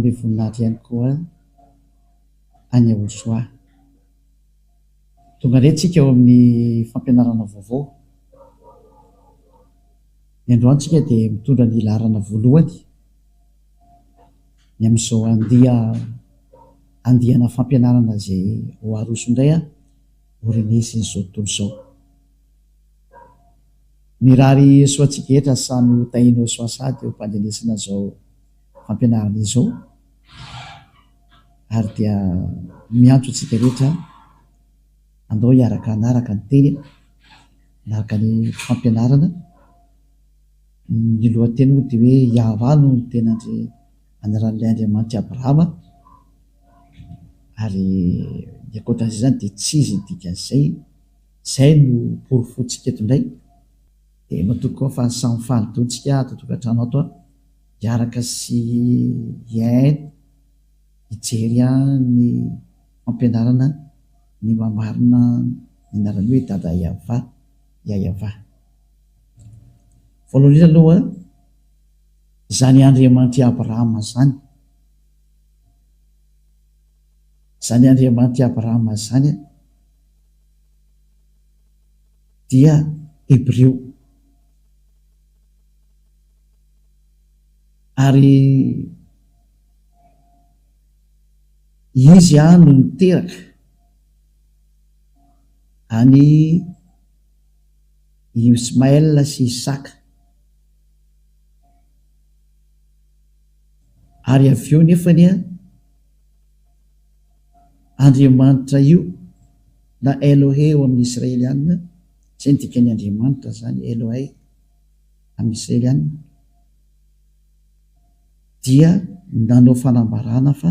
Manome voninahitra ihany koa an'i Yahoshuah. Tonga indray tsika ao amin'ny fampianarana vaovao. Ny androany tsika dia mitondra ny laharana voalohany ny amin'izao andia andiana fampianarana izay ho aroso indray ho renesin'izao tontolo izao. Mirary soa antsika rehetra samy ho tahinao soa sahady eo am-pandrenesana izao fampianarana izao ary dia miantso antsika rehetra andao hiaraka hanaraka ny teny, hanaraka ny fampianarana. Ny lohateny moa dia hoe Yahweh no tena anaran'ilay Andriamanitr'i Abrahama ary ny ankoatran'izay izany dia tsy izy ny dikan'izay. Izay no porofointsika eto indray. Dia matoky koa fa samy faly daholo tsika ato an-tokantrano ato hiaraka sy hihaino, hijery ny fampianarana ny maha-marina ny anarany hoe Dada Yavah, Yayavah. Voalohany indrindra aloha, izany Andriamanitr'i Abrahama izany, izany Andriamanitr'i Abrahama izany dia Hebreo. Ary izy no niteraka an'i Ismaël sy Isaka. Ary avy eo nefany Andriamanitra io na Elohe eo amin'ny Israeliana, izay ny dikan'ny Andriamanitra izany, Elohei amin'ny Israeliana, dia nanao fanambarana fa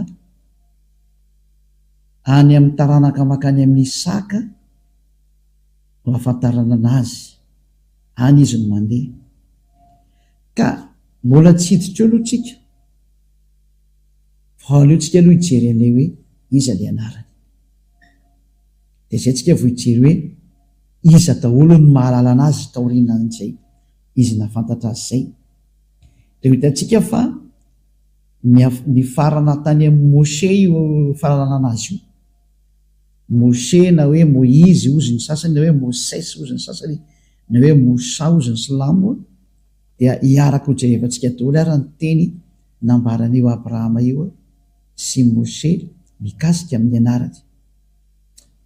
any amin'ny taranaka mankany amin'i Isaka no ahafantarana anazy, any izy no mandeha. Ka mbola tsy hiditra eo aloha tsika. Fa aleo tsika aloha hijery an'ilay hoe iza ilay anarany. Dia izay tsika vao hijery hoe iza daholo no mahalala anazy taorianan'izay izy nahafantatra azy izay. Dia ho hitantsika fa nifarana tany amin'i Moshe io fahalalana anazy io. Moshe na hoe Moizy hozy ny sasany na hoe Mosesy hozy ny sasany na hoe Moussa hozy ny silamo dia hiaraka ho jerevantsika daholo ary ny teny nambaran'io Abrahama io sy Moshe mikasika amin'ny anarany.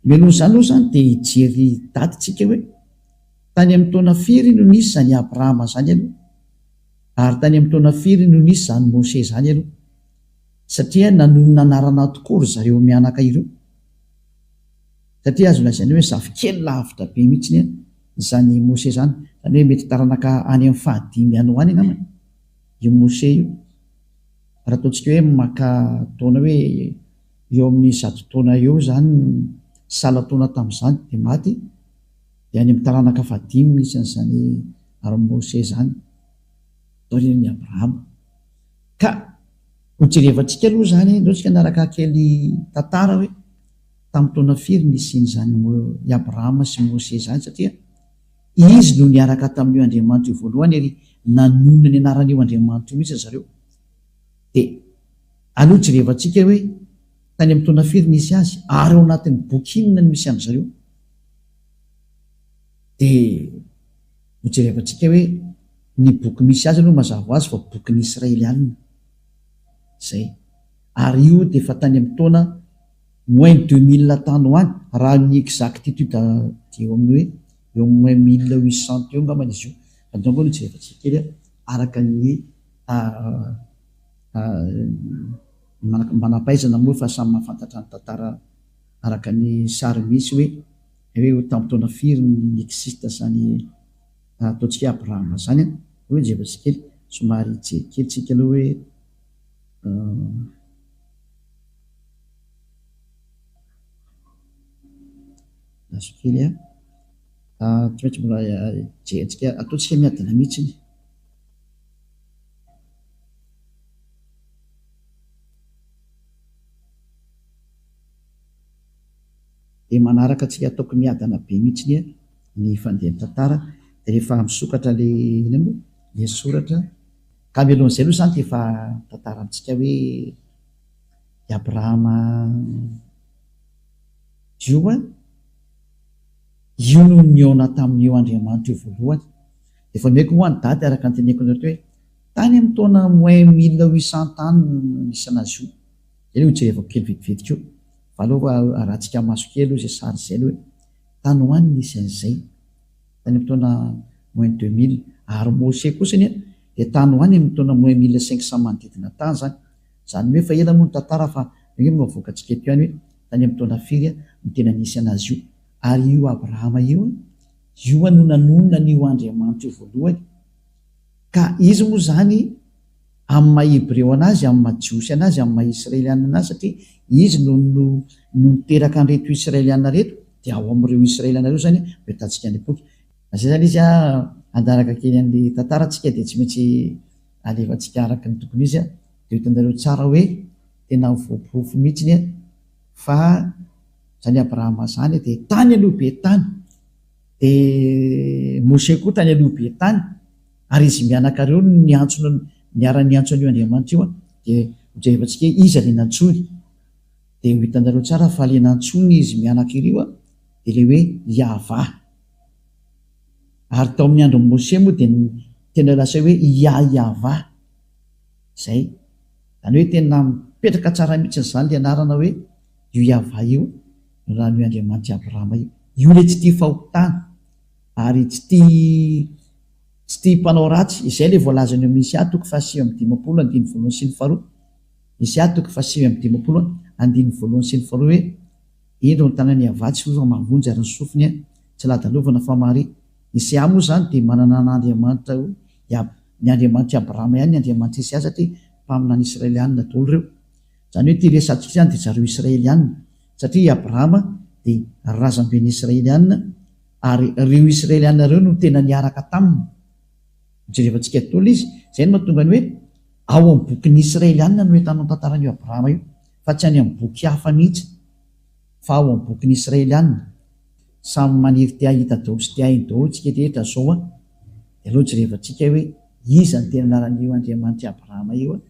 Mialoha izany aloha izany dia hijery daty tsika hoe tany amin'ny taona firy no nisy izany Abrahama izany aloha ary tany amin'ny taona firy no nisy izany Moshe izany aloha satria nanonona anarana tokoa ry zareo mianaka ireo satria azo lazaina hoe zafikely lavitra be mihitsy izany Moshe izany, izany hoe mety taranaka any amin'ny fahadimy any ho any angambany. Io Moshe io, raha ataontsika hoe maka taona hoe eo amin'ny zato taona eo izany salan-taona tamin'izany dia maty, dia any amin'ny taranaka fahadimy misy an'izany ary Moshe izany, taorian'i Abrahama. Ka hojerevantsika aloha izany, ndao tsika hanaraka kely tantara hoe tamin'ny taona firy nisian'izany i Abrahama sy Moshe izany satria Izy no niaraka tamin'io Andriamanitra io voalohany ary nanonona ny anaran'io Andriamanitra io mihitsy ry zareo. Dia aleo jerevantsika hoe tany amin'ny taona firy nisy azy ary ao anatin'ny boky inona no misy an-dry zareo. Dia hojerevantsika hoe ny boky misy azy aloha mazava ho azy fa bokin'ny Israelianina. Izay. Ary io dia efa tany amin'ny taona Moins 2000 tany ho any, raha ny exactitude dia eo amin'ny hoe eo amin'ny moins 1800 eo angambany izy io. Fa donc aloha jerevantsika kely araka ny manam-pahaizana moa fa samy mahafantatra ny tantara araka ny sary misy hoe hoe tamin'ny taona firy no ni-existe izany ataontsika hoe Abrahama izany an. Hoe jerevantsika kely, somary hijery kely tsika aloha hoe. Lasa kely an. Tsy maintsy mbola jerentsika, ataontsika miadana mihitsy iny. Dia manaraka antsika ataoko miadana be mihitsy iny ny fandehan'ny tantara. Dia rehefa misokatra ilay inona moa? Ilay soratra. Ka mialohan'izay aloha izany dia efa tantara amintsika hoe. I Abrahama io an, io no nihaona tamin'io Andriamanitra io voalohany. Dia efa nomeko moa ny daty araka ny teneniko anareo teo hoe tany amin'ny taona moins 1800 tany no nisy anazy io. Izay aloha hojerevako kely vetivety koa. Fa aleo arahantsika maso kely aloha izay sary izay aloha hoe tany ho any nisy an'izay. Tany amin'ny taona moins 2000. Ary Mose kosa anie dia tany ho any amin'ny taona moins 1500 manodidina tany izany. Izany hoe efa ela moa ny tantara fa io no avoakantsika eto ihany hoe tany amin'ny taona firy no tena nisy anazy io. Ary io Abrahama io, io no nanonona an'io Andriamanitra io voalohany. Ka izy moa izany amin'ny maha Hebreo anazy, amin'ny maha Jiosy anazy, amin'ny maha Israeliana anazy satria izy no no no niteraka an'ireto Israeliana ireto dia ao amin'ireo Israeliana ireo izany no ahitantsika ny boky. Izay izany izy an, hanaraka kely an'ilay tantara tsika dia tsy maintsy alefantsika araka ny tokony izy dia ho hitanareo tsara hoe tena voaporofo mihitsy fa izany Abrahama izany dia tany aloha be tany dia Moshe koa tany aloha be tany ary izy mianaka ireo no niantso niara-niantso an'io Andriamanitra io dia hojerevantsika hoe iza ilay nantsoiny dia ho hitanareo tsara fa ilay nantsoiny izy mianaka ireo dia ilay hoe Yavah. Ary tao amin'ny andron'i Moshe moa dia tena lasa hoe Yah-Yavah izay. Izany hoe tena mipetraka tsara mihitsy izany ilay anarana hoe io Yavah io, anaran'io Andriamanitr'i Abrahama io. Io ilay tsy tia fahotana ary tsy tia tsy tia mpanao ratsy. Izay ilay voalazany eo amin'ny Isaia toko faha-59 andininy voalohany sy ny faharoa. Isaia toko faha-59 andininy voalohany sy ny faharoa hoe, Indro ny tanan'i Yavah tsy fohy fa mahavonjy ary ny sofiny tsy ladalovana fa mahare. Isaia moa izany dia manana an'Andriamanitra ho ny Andriamanitr'i Abrahama ihany ny Andriamanitr'i Isaia satria mpaminany Israelianina daholo ireo. Izany hoe ity resatsika izany dia zareo Israelianina satria i Abrahama dia razamben'ny Israelianina ary ireo Israelianina ireo no tena niaraka taminy. Jerevantsika daholo izy. Izay no mahatonga ny hoe ao amin'ny bokin'ny Israelianina no ahitanao ny tantaran'io Abrahama io fa tsy any amin'ny boky hafa mihitsy fa ao amin'ny bokin'ny Israelianina. Samy maniry te hahita daholo sy te haino daholo tsika rehetra zao an! Dia aleo jerevantsika hoe iza no tena anaran'io Andriamanitr'i Abrahama io an!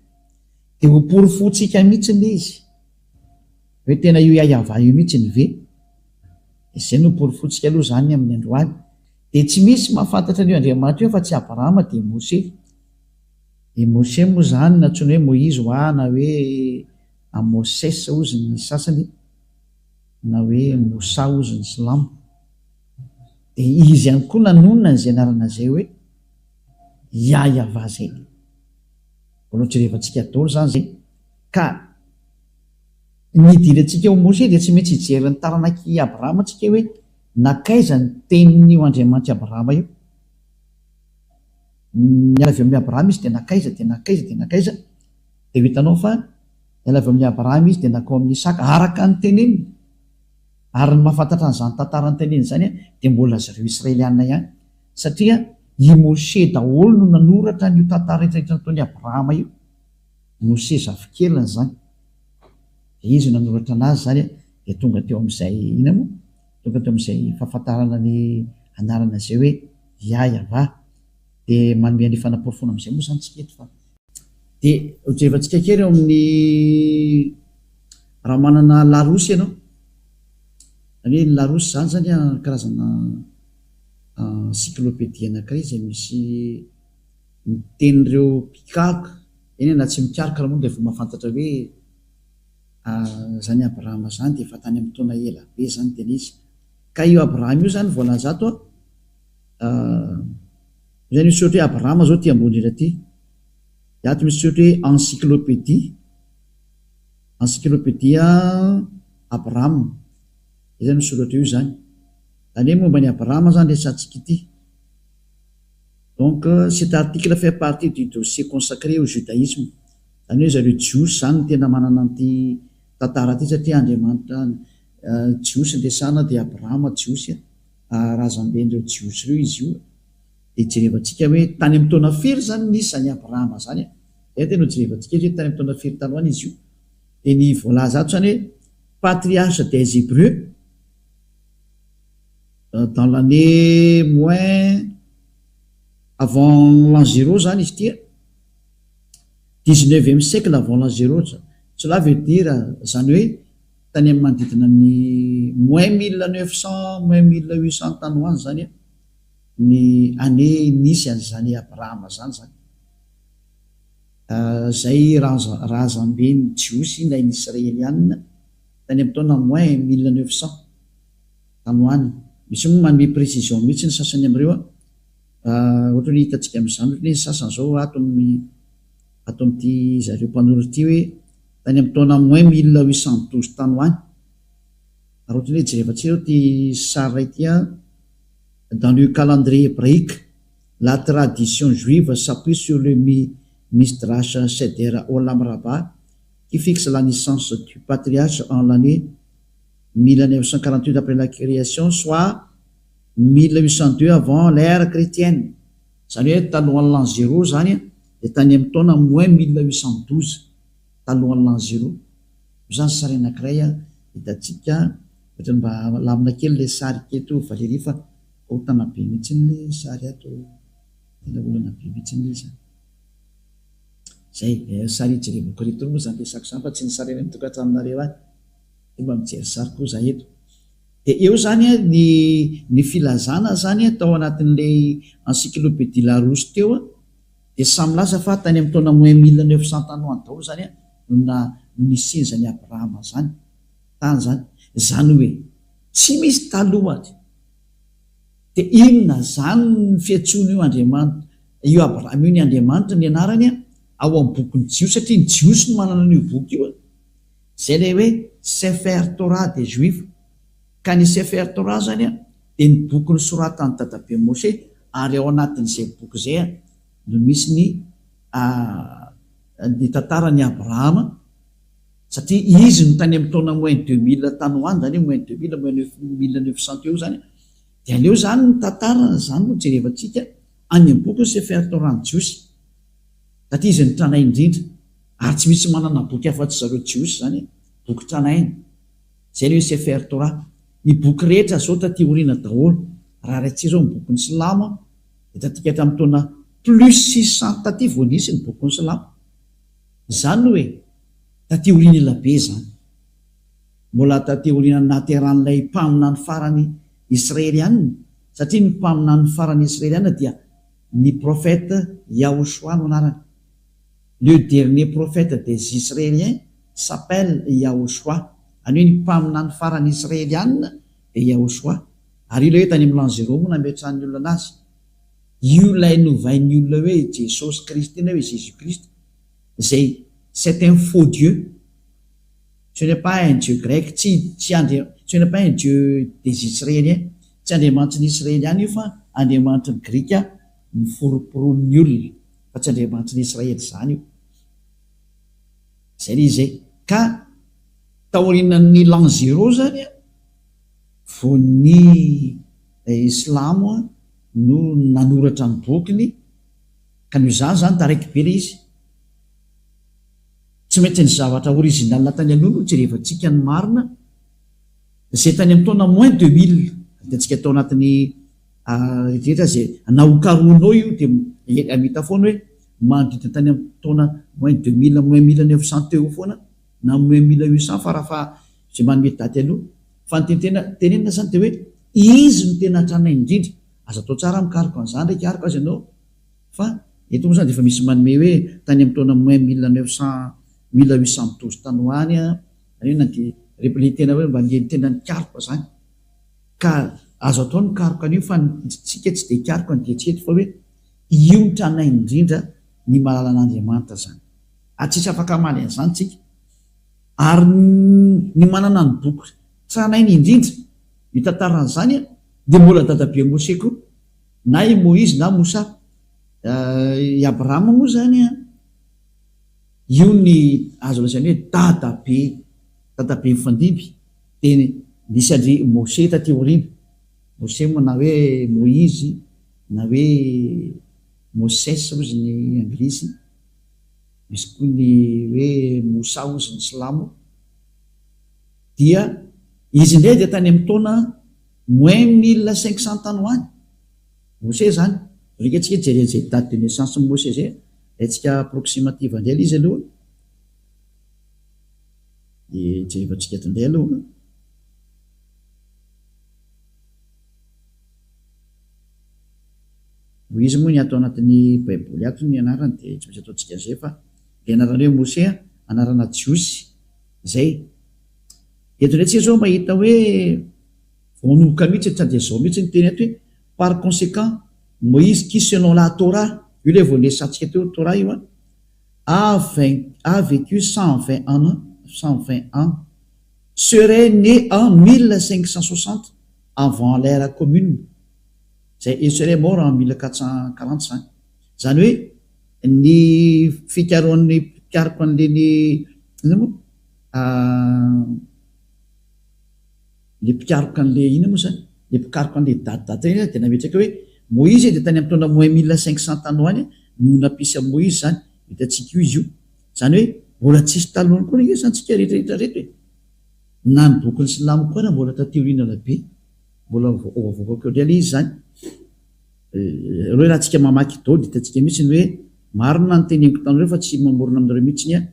Dia ho porofointsika mihitsy ilay izy hoe tena io Yahyahavah io mihitsy ny ve? Dia izay no porofointsika aloha izany amin'ny androany. Dia tsy misy mahafantatra an'io Andriamanitra io afa tsy Abrahama dia Moshe. I Moshe moa izany nantsoina hoe Moizy hoa na hoe Amoses hozy ny sasany. na hoe Moussa hozy ny silamo, dia izy ihany koa nanonona an'izay anarana izay hoe Yahyahavah izay. Mbola hojerevantsika daholo izany izay. Ka ny hidirantsika ao Moshe dia tsy maintsy hijery ny taranak'i Abrahama tsika hoe nankaiza ny tenin'io Andriamanitr'i Abrahama io. Niala avy amin'i Abrahama izy dia nankaiza dia nankaiza dia nankaiza dia ho hitanao fa Niala avy amin'i Abrahama izy dia nankao amin'i Isaka, araka ny teneniny. Ary ny mahafantatra an'izany tantara noteneniny izany dia mbola zareo Israeliana ihany, satria i Moshe daholo no nanoratra an'io tantara rehetra rehetra nataon'i Abrahama io. Moshe zafikeliny izany. Dia izy no nanoratra anazy izany dia tonga teo amin'izay inona moa? Tonga teo amin'izay fahafantarana ny anarana izay hoe Yah-Yavah. Dia manome an'io fanaporofoana amin'izay moa izany tsika eto fa. Dia hojerevantsika kely eo amin'ny raha manana larousse ianao. Izany hoe ny larousse izany izany an, karazana encyclopédie anankiray izay misy ny tenin'ireo mpikaroka, eny e na tsy mikaroka ary moa dia efa mahafantatra hoe izany Abrahama izany dia efa tany amin'ny taona ela be izany tena izy. Ka io Abrahama io izany voalaza ato an, io izany misy soratra hoe Abrahama izao ity ambony indrindra ity. Dia ato misy soratra hoe encyclopédie, encyclopédia Abraham, izay zany misoratra io izany. Izany hoe momba an'i Abrahama izany resahantsika ity. Donc cet article fait partie du dossier consacré au judaïsme. Izany hoe zareo jiosy izany no tena manana an'ity tantara ity satria Andriamanitra jiosy no resahana dia Abrahama jiosy, razamben'ireo jiosy ireo izy io. Dia jerevantsika hoe tany amin'ny taona firy izany nisy izany Abrahama izany e? Izay tena ho jerevantsika eto hoe tany amin'ny taona firy tany ho any izy io. Dia ny voalaza ato izany hoe patriarche des Hébreux dans l'année moins avant l'an zéro izany izy ity a, dix-neuvième siècle avant l'an zéro. Cela veut dire, izany hoe tany amin'ny manodidina ny moins 1900, moins 1800 tany ho any izany ny année nisy an'izany Abrahama izany izany. Izay razamben'ny Jiosy na ny Israeliana tany amin'ny taona moins 1900 tany ho any. Misy moa manome précision mihitsy ny sasany amin'ireo an. Ohatra hoe hitantsika amin'izany ohatra hoe ny sasany izao ato amin'ny ato amin'ity zareo mpanoratra ity hoe tany amin'ny taona moins 1812 tany ho any. Ary ohatra hoe jerevantsika eo ity sary iray ity an, dans le calendrier hébraïque, la tradition juive s'appuie sur le Midrash Seder Olam Rabbah qui fixe la naissance du patriarche en l'année 1948 après la création, soit 1802 avant l'ère chrétienne. Izany hoe talohan'ny l'an zéro izany dia tany amin'ny taona moins 1812 talohan'ny l'an zéro. Io izany sary anankiray hitantsika, ohatran'ny mba lamina kely ilay sary keto Valérie fa korontana be mihitsy ilay sary ato, tena olana be mihitsy ilay izy an. Izay, sary hijerevako ireto moa izany resako izany fa tsy ny sary any amin'ny tokantranonareo any. Dia mba mijery sary koa za eto. Dia eo izany ny ny filazana izany tao anatin'ilay encyclopédie Larousse teo dia samy milaza fa tany amin'ny taona moins 1900 tany ho any daholo izany no na no nisian'izany Abrahama izany tany izany. Izany hoe tsy misy talohany. Dia inona izany ny fiantsoan'io Andriamanitra io Abrahama io ny Andriamanitra ny anarany ao amin'ny bokin'ny Jiosy satria ny Jiosy no manana an'io boky io. Izay ilay hoe Sefer Torah des Juifs. Ka ny Sefer Torah izany dia ny boky nosoratan'i dadabe Moshe ary ao anatin'izay boky izay no misy ny ny tantaran'i Abrahama satria izy no tany amin'ny taona moins 2000 tany ho any izany hoe moins 2000, moins 1900 teo izany dia aleo izany ny tantarany izany no jerevantsika any amin'ny boky ny Sefer Torah ny Jiosy satria izy no tranainy indrindra. Ary tsy misy manana boky afa-tsy zareo Jiosy izany e! Boky tranainy. Izay ilay hoe Sefer Torah. Ny boky rehetra izao taty aoriana daholo. Raha raintsika izao ny bokin'ny Silamo an, dia taty hatramin'ny taona plus 600 taty vao nisy ny bokin'ny Silamo. Izany no hoe taty aoriana ela be izany. Mbola taty aorianan'ny nahaterahan'ilay mpaminany farany Israeliana, satria ny mpaminany farany Israeliana dia ny prophète Yahushua no anarany. Le dernier prophète des Israéliens s'appelle Yahushua. Any hoe ny mpaminany farany Israeliana dia Yahushua. Ary io ilay hoe tany amin'ny l'an zéro moa nametrahan'ny olona anazy. Io ilay novain'ny olona hoe Jesosy Kristy na hoe Jésus Christ izay c'est un faux Dieu. Ce n'est pas un Dieu grec, tsy tsy andri ce n'est pas un Dieu des Israéliens, tsy Andriamanitry ny Israeliana io fa Andriamanitry ny Grika noforomporonin'ny olona. Fa tsy Andriamanitry ny Israely izany io. Izay ilay izy e. Ka taorianan'ny l'an zéro izany an, vao ny Islamo no nanoratra ny bokiny, ka noho izany izany taraiky be ilay izy. Tsy maintsy ny zavatra original tany aloha no jerevantsika ny marina, izay tany amin'ny taona moins 2000, hitantsika tao anatin'ny rehetra izay na ho karohinao io dia mita foana hoe manodidina tany amin'ny taona moins 2000 moins 1900 teo foana na moins 1800 farafaha izay manome daty aloha fa ny tiany tena tenenina izany dia hoe izy no tena tranainy indrindra aza atao tsara mikaroka an'izany re hikaroka aza ianao fa eto moa izany dia efa misy manome hoe tany amin'ny taona moins 1900 1812 tany ho any izany hoe na dia le tena hoe mba le tena nikaroka izany Ka azo atao ny mikaroka an'io fa ny tsika tsy dia hikaroka ny diantsika eto fa hoe io ny tranainy indrindra ny mahalala an'Andriamanitra zany. Ary tsisy afaka hamaly an'izany tsika. Ary ny manana ny boky tranainy indrindra mitantara an'izany dia mbola dadabe Mose koa. Na i Moizy na Mosa. I Abrahama moa zany an, io ny azo lazaina hoe dadabe, dadabe mifandimby. Dia nisy an-dry Moshe taty aoriana. Moshe moa na hoe Moizy na hoe Moses hozy ny anglisy, misy koa ny hoe Moussa hozy ny silamo. Dia izy indray dia tany amin'ny taona moins 1500 tany ho any. Moshe izany. Alika tsika hijery an'izay date de naissance-n'i Moshe izay. Alaintsika approximative indray ilay izy aloha. Dia jerevantsika eto indray aloha. Moizy moa ny ato anatin'ny baiboly ato ny anarany dia tsy maintsy ataontsika an'izay fa ilay anarana hoe Mose anarana jiosy izay. Eto indray tsika izao mahita hoe vao manomboka mihitsy sady dia izao mihitsy ny teny ato hoe par conséquent Moïse qui selon la Torah, io ilay vao niresahantsika teo Torah io an, a a vécu 120 ans 120 ans serait né en 1560 avant l'ère commune, izay et serait mort en 1440 izany. Izany hoe ny fikarohan'ny mpikaroka an'ireny inona moa le mpikaroka an'le inona moa izany? Le mpikaroka an'le daty daty ireny dia nametraka hoe Moïse dia tany amin'ny taona moins 1500 tany ho any no nampisy an'i Moïse izany, hitantsika io izy io. Izany hoe mbola tsisy talohany koa ange izany tsika rehetra rehetra reto e! Na ny bokin'ny silamo koa ara mbola taty aoriana elabe, mbola ho avoakako eo indray ilay izy izany. Ireo raha tsika mamaky daholo dia hitantsika mihitsy ny hoe marina ny teneniko taminareo fa tsy mamorona aminareo mihitsy aho.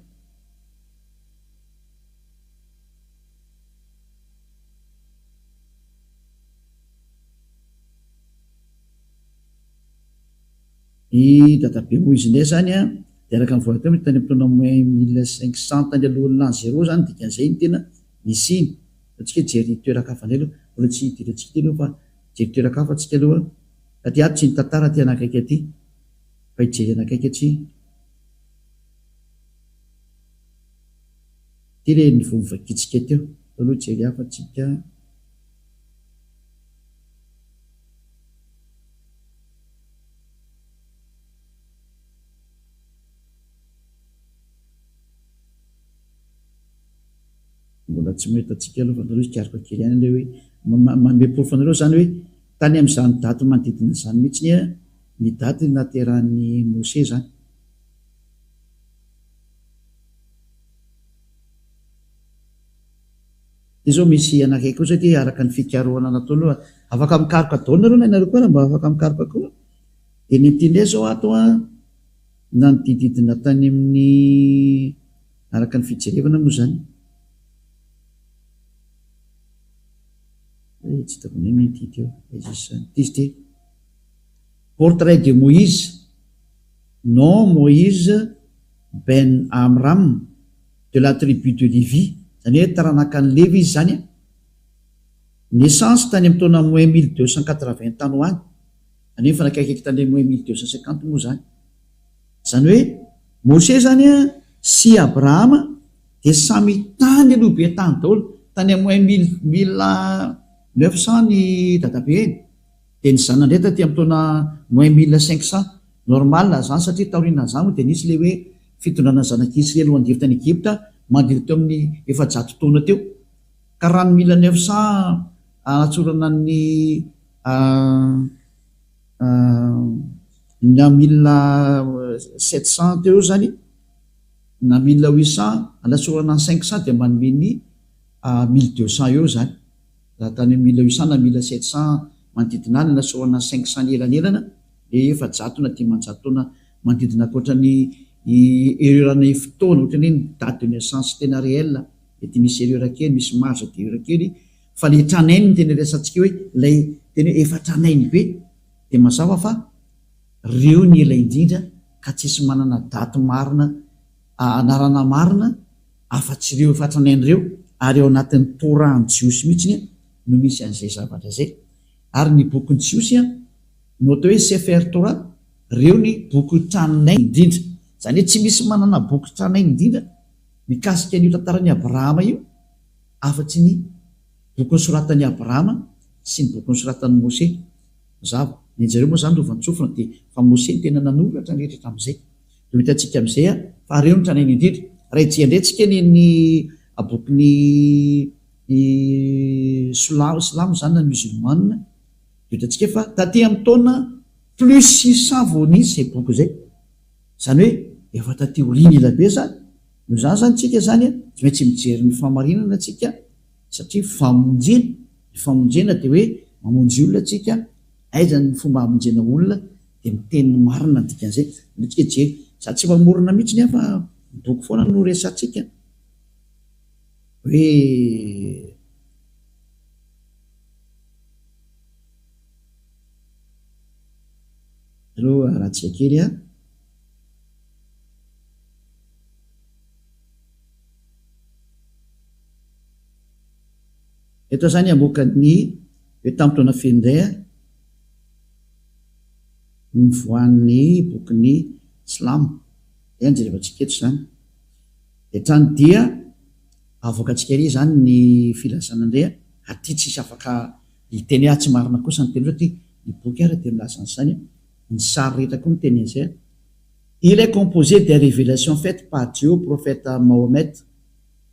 I dadabe moa izy indray izany an, dia araka ny voalaza teo moa tany amin'ny taona moins 1500 tany alohan'ny l'an zéro izany dikan'izay no tena nisiany. Antsika hijery toeran-kafa indray aloha, mbola tsy hidirantsika ity aloha fa hijery toeran-kafa tsika aloha satria ato tsy ny tantara aty anakaiky aty fa hijery anakaiky atsy. Ity ilay vao novakintsika teo, aloha hijery hafa tsika. Mbola tsy mahita antsika aloha fa nareo hikaroka kely ihany ilay hoe manome porofo anareo izany hoe tany amin'izany daty manodidina izany mihitsy ny daty nahaterahan'i Mose izany. Ity zao misy anankiray koa satria araka ny fikarohana natao aloha, afaka mikaroka daholo nareo na ianareo koa ary mba afaka mikaroka koa. Dia ny ity indray zao ato an, nanodididina tany amin'ny araka ny fijerevana moa izany. Eh, tsy hitako indray ny ity teo. Aiza izy izany? Ity izy ity. Portrait de Moïse. Nom Moïse Ben Amram. de la tribu de Lévi, izany hoe taranakan'i Levy izy izany an, naissance tany amin'ny taona moins 1280 tany ho any, izany hoe mifanakaikaiky tany moins 1250 moa izany. Izany hoe Moshe izany an sy Abrahama dia samy tany aloha be tany daholo, tany amin'ny moins mille 1900 ny dadabeny, dia ny zanany indray taty amin'ny taona moins 1500, normal izany satria taorianan'izany moa dia nisy ilay hoe Fitondrana ny zanak'i Isiraely ho andevo tany Egypta manodidina teo amin'ny 400 taona teo. Ka raha ny 1900 anatsorana ny na 1700 teo eo izany na 1800 anatsorana ny 500 dia manome ny 1200 eo izany. Raha tany amin'ny 1800 na 1700 manodidina any anatsorana ny 500 ny elanelana dia 400 na 500 taona Manodidina ankoatra ny erreur ny fotoana, ohatran'ny hoe ny date de naissance tena réel mety misy erreur kely, misy marge d'erreur kely, fa le tranainy no tena resahantsika hoe ilay tena hoe efa tranainy be dia mazava fa reo ny ela indrindra ka tsisy manana date marina, anarana marina afa-tsy ireo efa tranainy ireo ary ao anatin'ny Torah ny jiosy mihitsy no misy an'izay zavatra izay ary ny bokin'ny jiosy no atao hoe Sefer Torah Reo ny boky tranainy indrindra. Izany hoe tsy misy manana boky tranainy indrindra mikasika an'io tantaran'i Abrahama io afa-tsy ny boky nosoratan'i Abrahama sy ny boky nosoratan'i Mose. Mazava. Ny an'i zareo moa izany lovantsofina dia fa Mose no tena nanoratra ny rehetra hatramin'izay. Dia ho hitantsika amin'izay fa reo ny tranainy indrindra. Raha hijery indray tsika ny ny bokin'ny silamo izany na musulman dia hitantsika fa taty amin'ny taona Plus 600 vao nisy izay boky izay. Izany hoe efa taty aoriana ela be izany. Noho izany izany tsika izany tsy maintsy mijery ny fahamarinana tsika satria famonjena, ny famonjena dia hoe mamonjy olona tsika, aiza ny fomba hamonjena olona dia miteny ny marina ny dikan'izay. Aleo tsika hijery, za tsy mamorona mihitsy ny ahy fa ny boky foana no resahantsika. Hoe Aleo arahantsika kely an. Eto aho zany hamoaka ny hoe tamin'ny taona firy indray an nivoahan'ny bokin'ny silamo. Izay no jerevantsika eto izany. Dia hatrany dia avoakantsika ery izany ny filazana indray an, aty tsisy afaka hiteny hoe ah tsy marina kosa ny teny satria ny boky ary dia milaza an'izany an, ny sary rehetra koa miteny an'izay an. Il est composé des révélations faites par Dieu au prophète Mahomet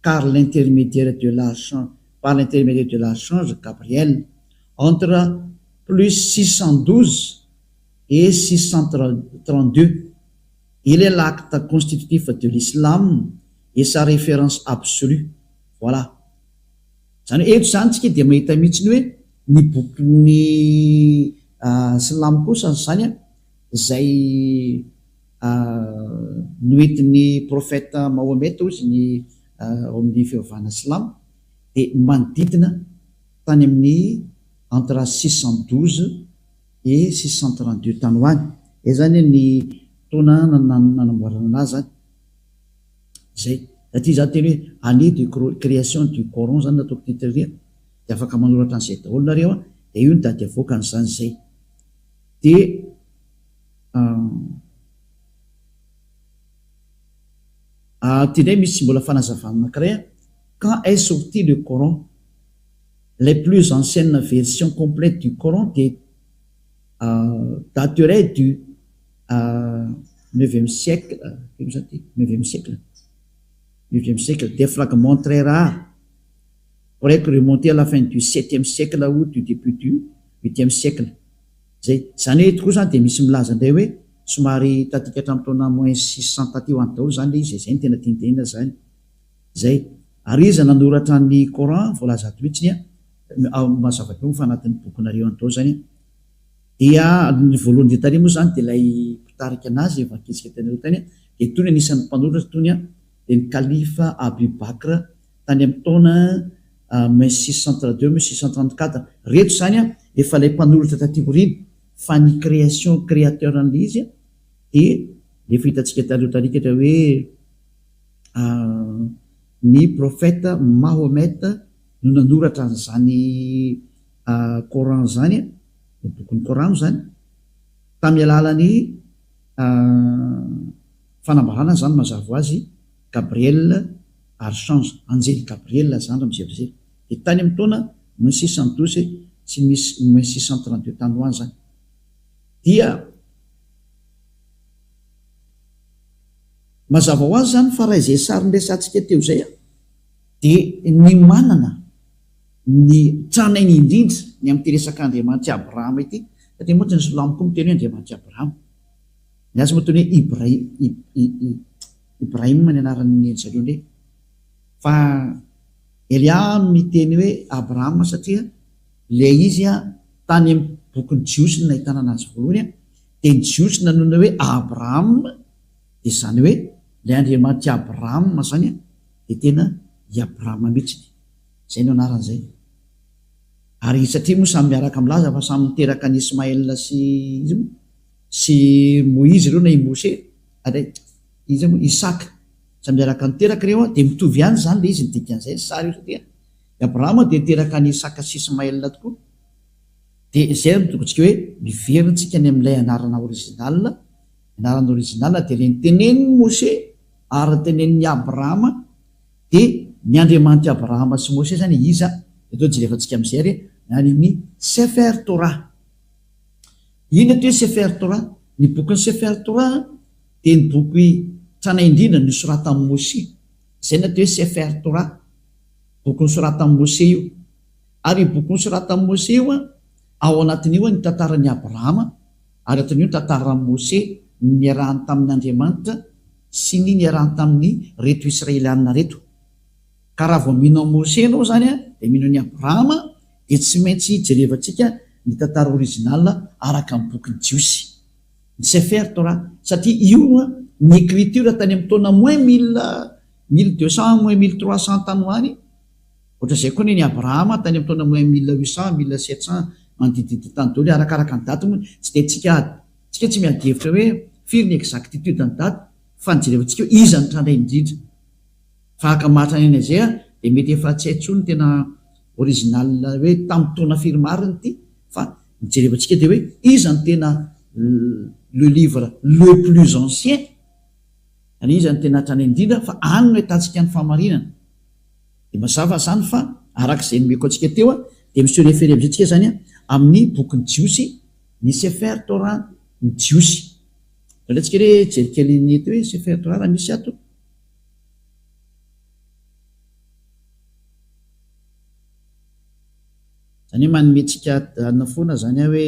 car l'intermédiaire de l'archange par l'intermédiaire de l'archange Gabriel entre plus 612 et 632. Il est l'acte constitutif de l'islam et sa référence absolue. Voilà. Izany hoe eto izany tsika dia mahita mihitsy ny hoe ny bokin'ny silamo kosa izany izay noentin'ny prophète Mahomet hozy ny ao amin'ny fivavahana silamo dia manodidina tany amin'ny entre 612 et 632 tany ho any. Izay izany ny taona nanamboarana anazy izany. Izay. Satria izaho teny hoe année de création du Coran izany nataoko titre ry a. Dia afaka manoratra an'izay daholo nareo a. Dia io ny daty avoakany izany izay. Dia Aty indray misy mbola fanazavana anankiray a. Quand est sorti le Coran? Les plus anciennes versions complètes du Coran dia daterait du neuvième siècle, firy moa zany ity? Neuvième siècle, neuvième siècle, des fragments très rares pourraient remonter à la fin du septième siècle ou du début du huitième siècle. Zay. Zany hoe eto koa zany dia misy milaza indray hoe somary taty ka hatramin'ny taona moins 600 taty ho any daholo zany ilay izy e, zay no tena tiany tenenina zany. Zay. Ary iza nanoratra ny Coran voalaza ato mihitsy an, mazava be moa fa anatin'ny bokinareo any daholo zany an. Dia ny voalohany indrindra tary moa zany dia ilay mpitarika anazy vakintsika tany aloha tany an, dia itony anisan'ny mpanoratra itony an, dia ny Khalifa Abu Bakr tany amin'ny taona moins 632 moins 634. Reto zany an efa ilay mpanoratra taty aoriana fa ny création créateur an'ilay izy an dia efa hitantsika taloha tarikatra hoe Ny Prophète Mahomet no nanoratra an'izany Coran izany, ny bokin'ny Coran moa izany, tamin'ny alalan'ny fanambarana izany mazava ho azy, Gabriel Archange, Anjely Gabriel izany raha mijery. Dia tany amin'ny taona moins 612 sy moins 632 tany ho any izany. Dia. Mazava ho azy izany fa raha izay sary niresahantsika teo izay dia ny manana ny tranainy indrindra ny amin'ity resaka Andriamanitr'i Abrahama ity, satria moa tsy ny silamo koa miteny hoe Andriamanitr'i Abrahama. Ny azy moa toy ny hoe Ibrahim ny anaran'ny zareo indray. Fa Elia miteny hoe Abrahama satria ilay izy tany amin'ny bokin'ny Jiosy no nahitana anazy voalohany dia ny Jiosy nanonona hoe Abrahama Dia izany hoe ilay Andriamanitr'i Abrahama izany dia tena i Abrahama mihitsy. Izay no anarany izay. Ary satria moa samy miaraka milaza fa samy niteraka an'i Ismaël sy iza moa? Sy Moïse ireo na i Moshe, ary iza moa? Isaka. Samy miaraka niteraka ireo dia mitovy ihany izany ilay izy ny dikan'izay ny sary io satria i Abrahama dia niteraka an'i Isaka sy Ismaël tokoa. Dia izay no tokontsika hoe miverina tsika any amin'ilay anarana original Anarana original dia ilay notenenin'i Moshe ary notenenin'i Abrahama dia ny Andriamanitr'i Abrahama sy Moshe izany iza? Eto jerevantsika amin'izay ary any amin'ny Sefer Torah. Inona ity hoe Sefer Torah? Ny bokin'ny Sefer Torah dia ny boky tranainy indrindra nosoratan'i Moshe. Izay no atao hoe Sefer Torah. Boky nosoratan'i Moshe io. Ary io boky nosoratan'i Moshe io, ao anatin'io ny tantaran'i Abrahama Ary aton'io ny tantaran'i Mose, ny niarahany tamin' Andriamanitra sy ny niarahany tamin'ny reto Israelianina reto. Ka raha vao mino an'i Mose ianao izany dia mino an'i Abrahama dia tsy maintsy jerevantsika ny tantara original araka ny bokin'ny Jiosy. Ny Sefer Torah. Satria io ny écriture tany amin'ny taona moins mille, 1200 moins 1300 tany ho any. Ohatran'izay koa ny an'i Abrahama tany amin'ny taona moins 1800, 1700, manodidididina tany daholo, arakaraka ny daty moa, tsy dia tsika tsika tsy miady hevitra hoe firy ny exactitude ny daty fa ny jerevantsika hoe iza no tranainy indrindra. Fa araka ny maha tranainy an'izay dia mety efa tsy hay intsony ny tena original hoe tamin'ny taona firy marina ity fa ny jerevantsika dia hoe iza no tena le livre le plus ancien, izany hoe iza no tena tranainy indrindra fa any no ahitantsika ny fahamarinana. Dia mazava izany fa araka izay nomeko antsika teo dia mi-se référer amin'izay tsika izany amin'ny bokin'ny Jiosy, ny Sefer Torah ny Jiosy. Aleo tsika re hijery kely ny eto hoe Sefer Torah raha misy ato. Izany hoe manome antsika anona foana izany aho hoe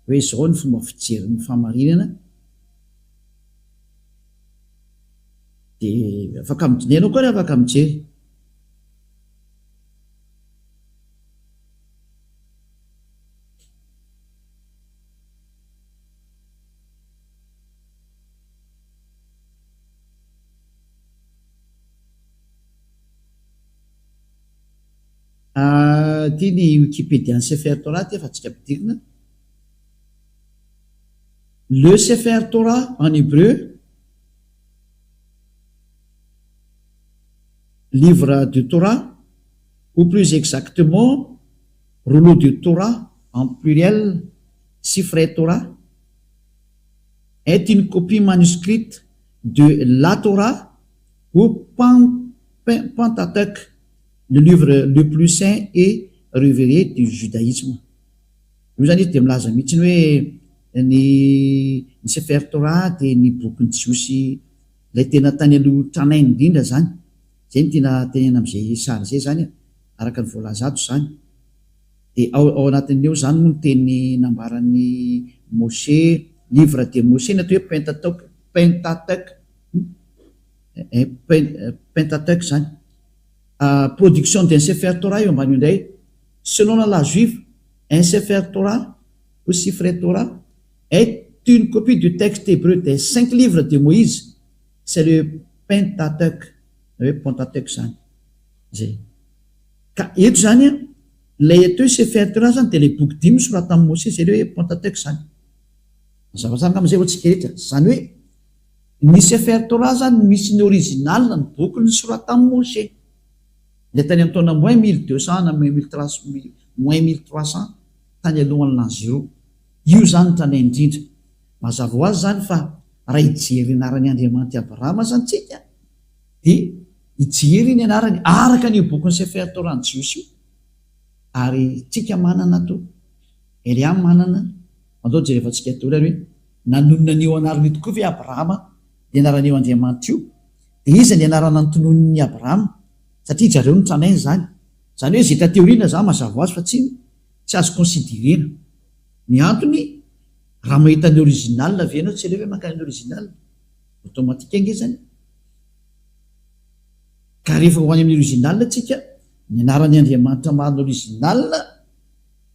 hoe izao ny fomba fijery ny fahamarinana. Dia afaka mijery ianao koa ary afaka mijery. Ity ny Wikipedia ny Sefer Torah ity efa antsika ampidirina. Le Sefer Torah en hébreu, livre de Torah, ou plus exactement rouleau de Torah en pluriel, Sifrei Torah, est une copie manuscrite de la Torah ou Pentateuque, le livre le plus saint et révéré du judaïsme. Io izany izy dia milaza mihitsy hoe ny ny Sefer Torah dia ny bokin'ny Jiosy ilay tena tany aloha tranainy indrindra izany. Izay no tiana tenenina amin'izay sary izay izany araka ny voalaza ato izany. Dia ao ao anatin'ny eo izany moa ny teny nambaran'i Moshe, livre de Moshe ny atao hoe Pentateuch, Pentateuch, Pentateuch izany. Production d'un Sefer Torah eo ambany eo indray. Selon la loi juive, un Sefer Torah ou Sifre Torah est une copie du texte hébreu des cinq livres de Moïse, c'est le Pentateuque, na hoe Pentateuque izany. Izay. Ka eto izany an, ilay atao hoe Sefer Torah izany dia ilay boky dimy nosoratan'i Mosesy, izay ilay hoe Pentateuque izany. Mazava tsara angamba izay ho antsika rehetra. Izany hoe ny Sefer Torah izany misy ny original ny boky nosoratan'i Mosesy. Ilay tany amin'ny taona moins 1200 na moins moins 1300 tany alohan'ny l'an zéro. Io izany no tranainy indrindra. Mazava ho azy izany fa raha hijery ny anaran'i Andriamanit'i Abrahama izany tsika dia hijery ny anarany araka an'io bokin'ny Sefer Torah ny Jiosy io. Ary tsika manana ato, Elia manana, andao jerevantsika daholo ary hoe nanonona an'io anarana io tokoa ve Abrahama ny anaran'io Andriamanitra io? Dia iza ny anarana notononin'i Abrahama? Satria zareo no tranainy izany. Izany hoe izay taty aoriana izany mazava ho azy fa tsy tsy azo considerena. Ny antony, raha mahita ny original ve ianao tsy aleo ve mankany amin'ny original? Automatique ange izany. Ka rehefa ho any amin'ny original tsika, ny anaran'i Andriamanitra marina original,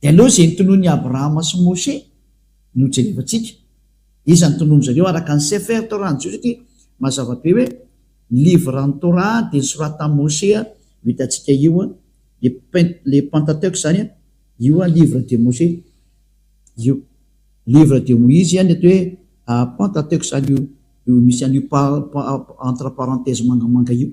dia aleo izay notononin'i Abrahama sy Moshe no jerevantsika. Iza no tonony zareo araka ny Sefer Torah ny Jiosy satria mazava be hoe ny livre ny Torah dia nosoratan'i Moshe io hitantsika io le le Pentateuque zany io livre de Moshe io livre de Moïse ny atao hoe Pentateuque zany io io misy an'io entre parenthèse mangamanga io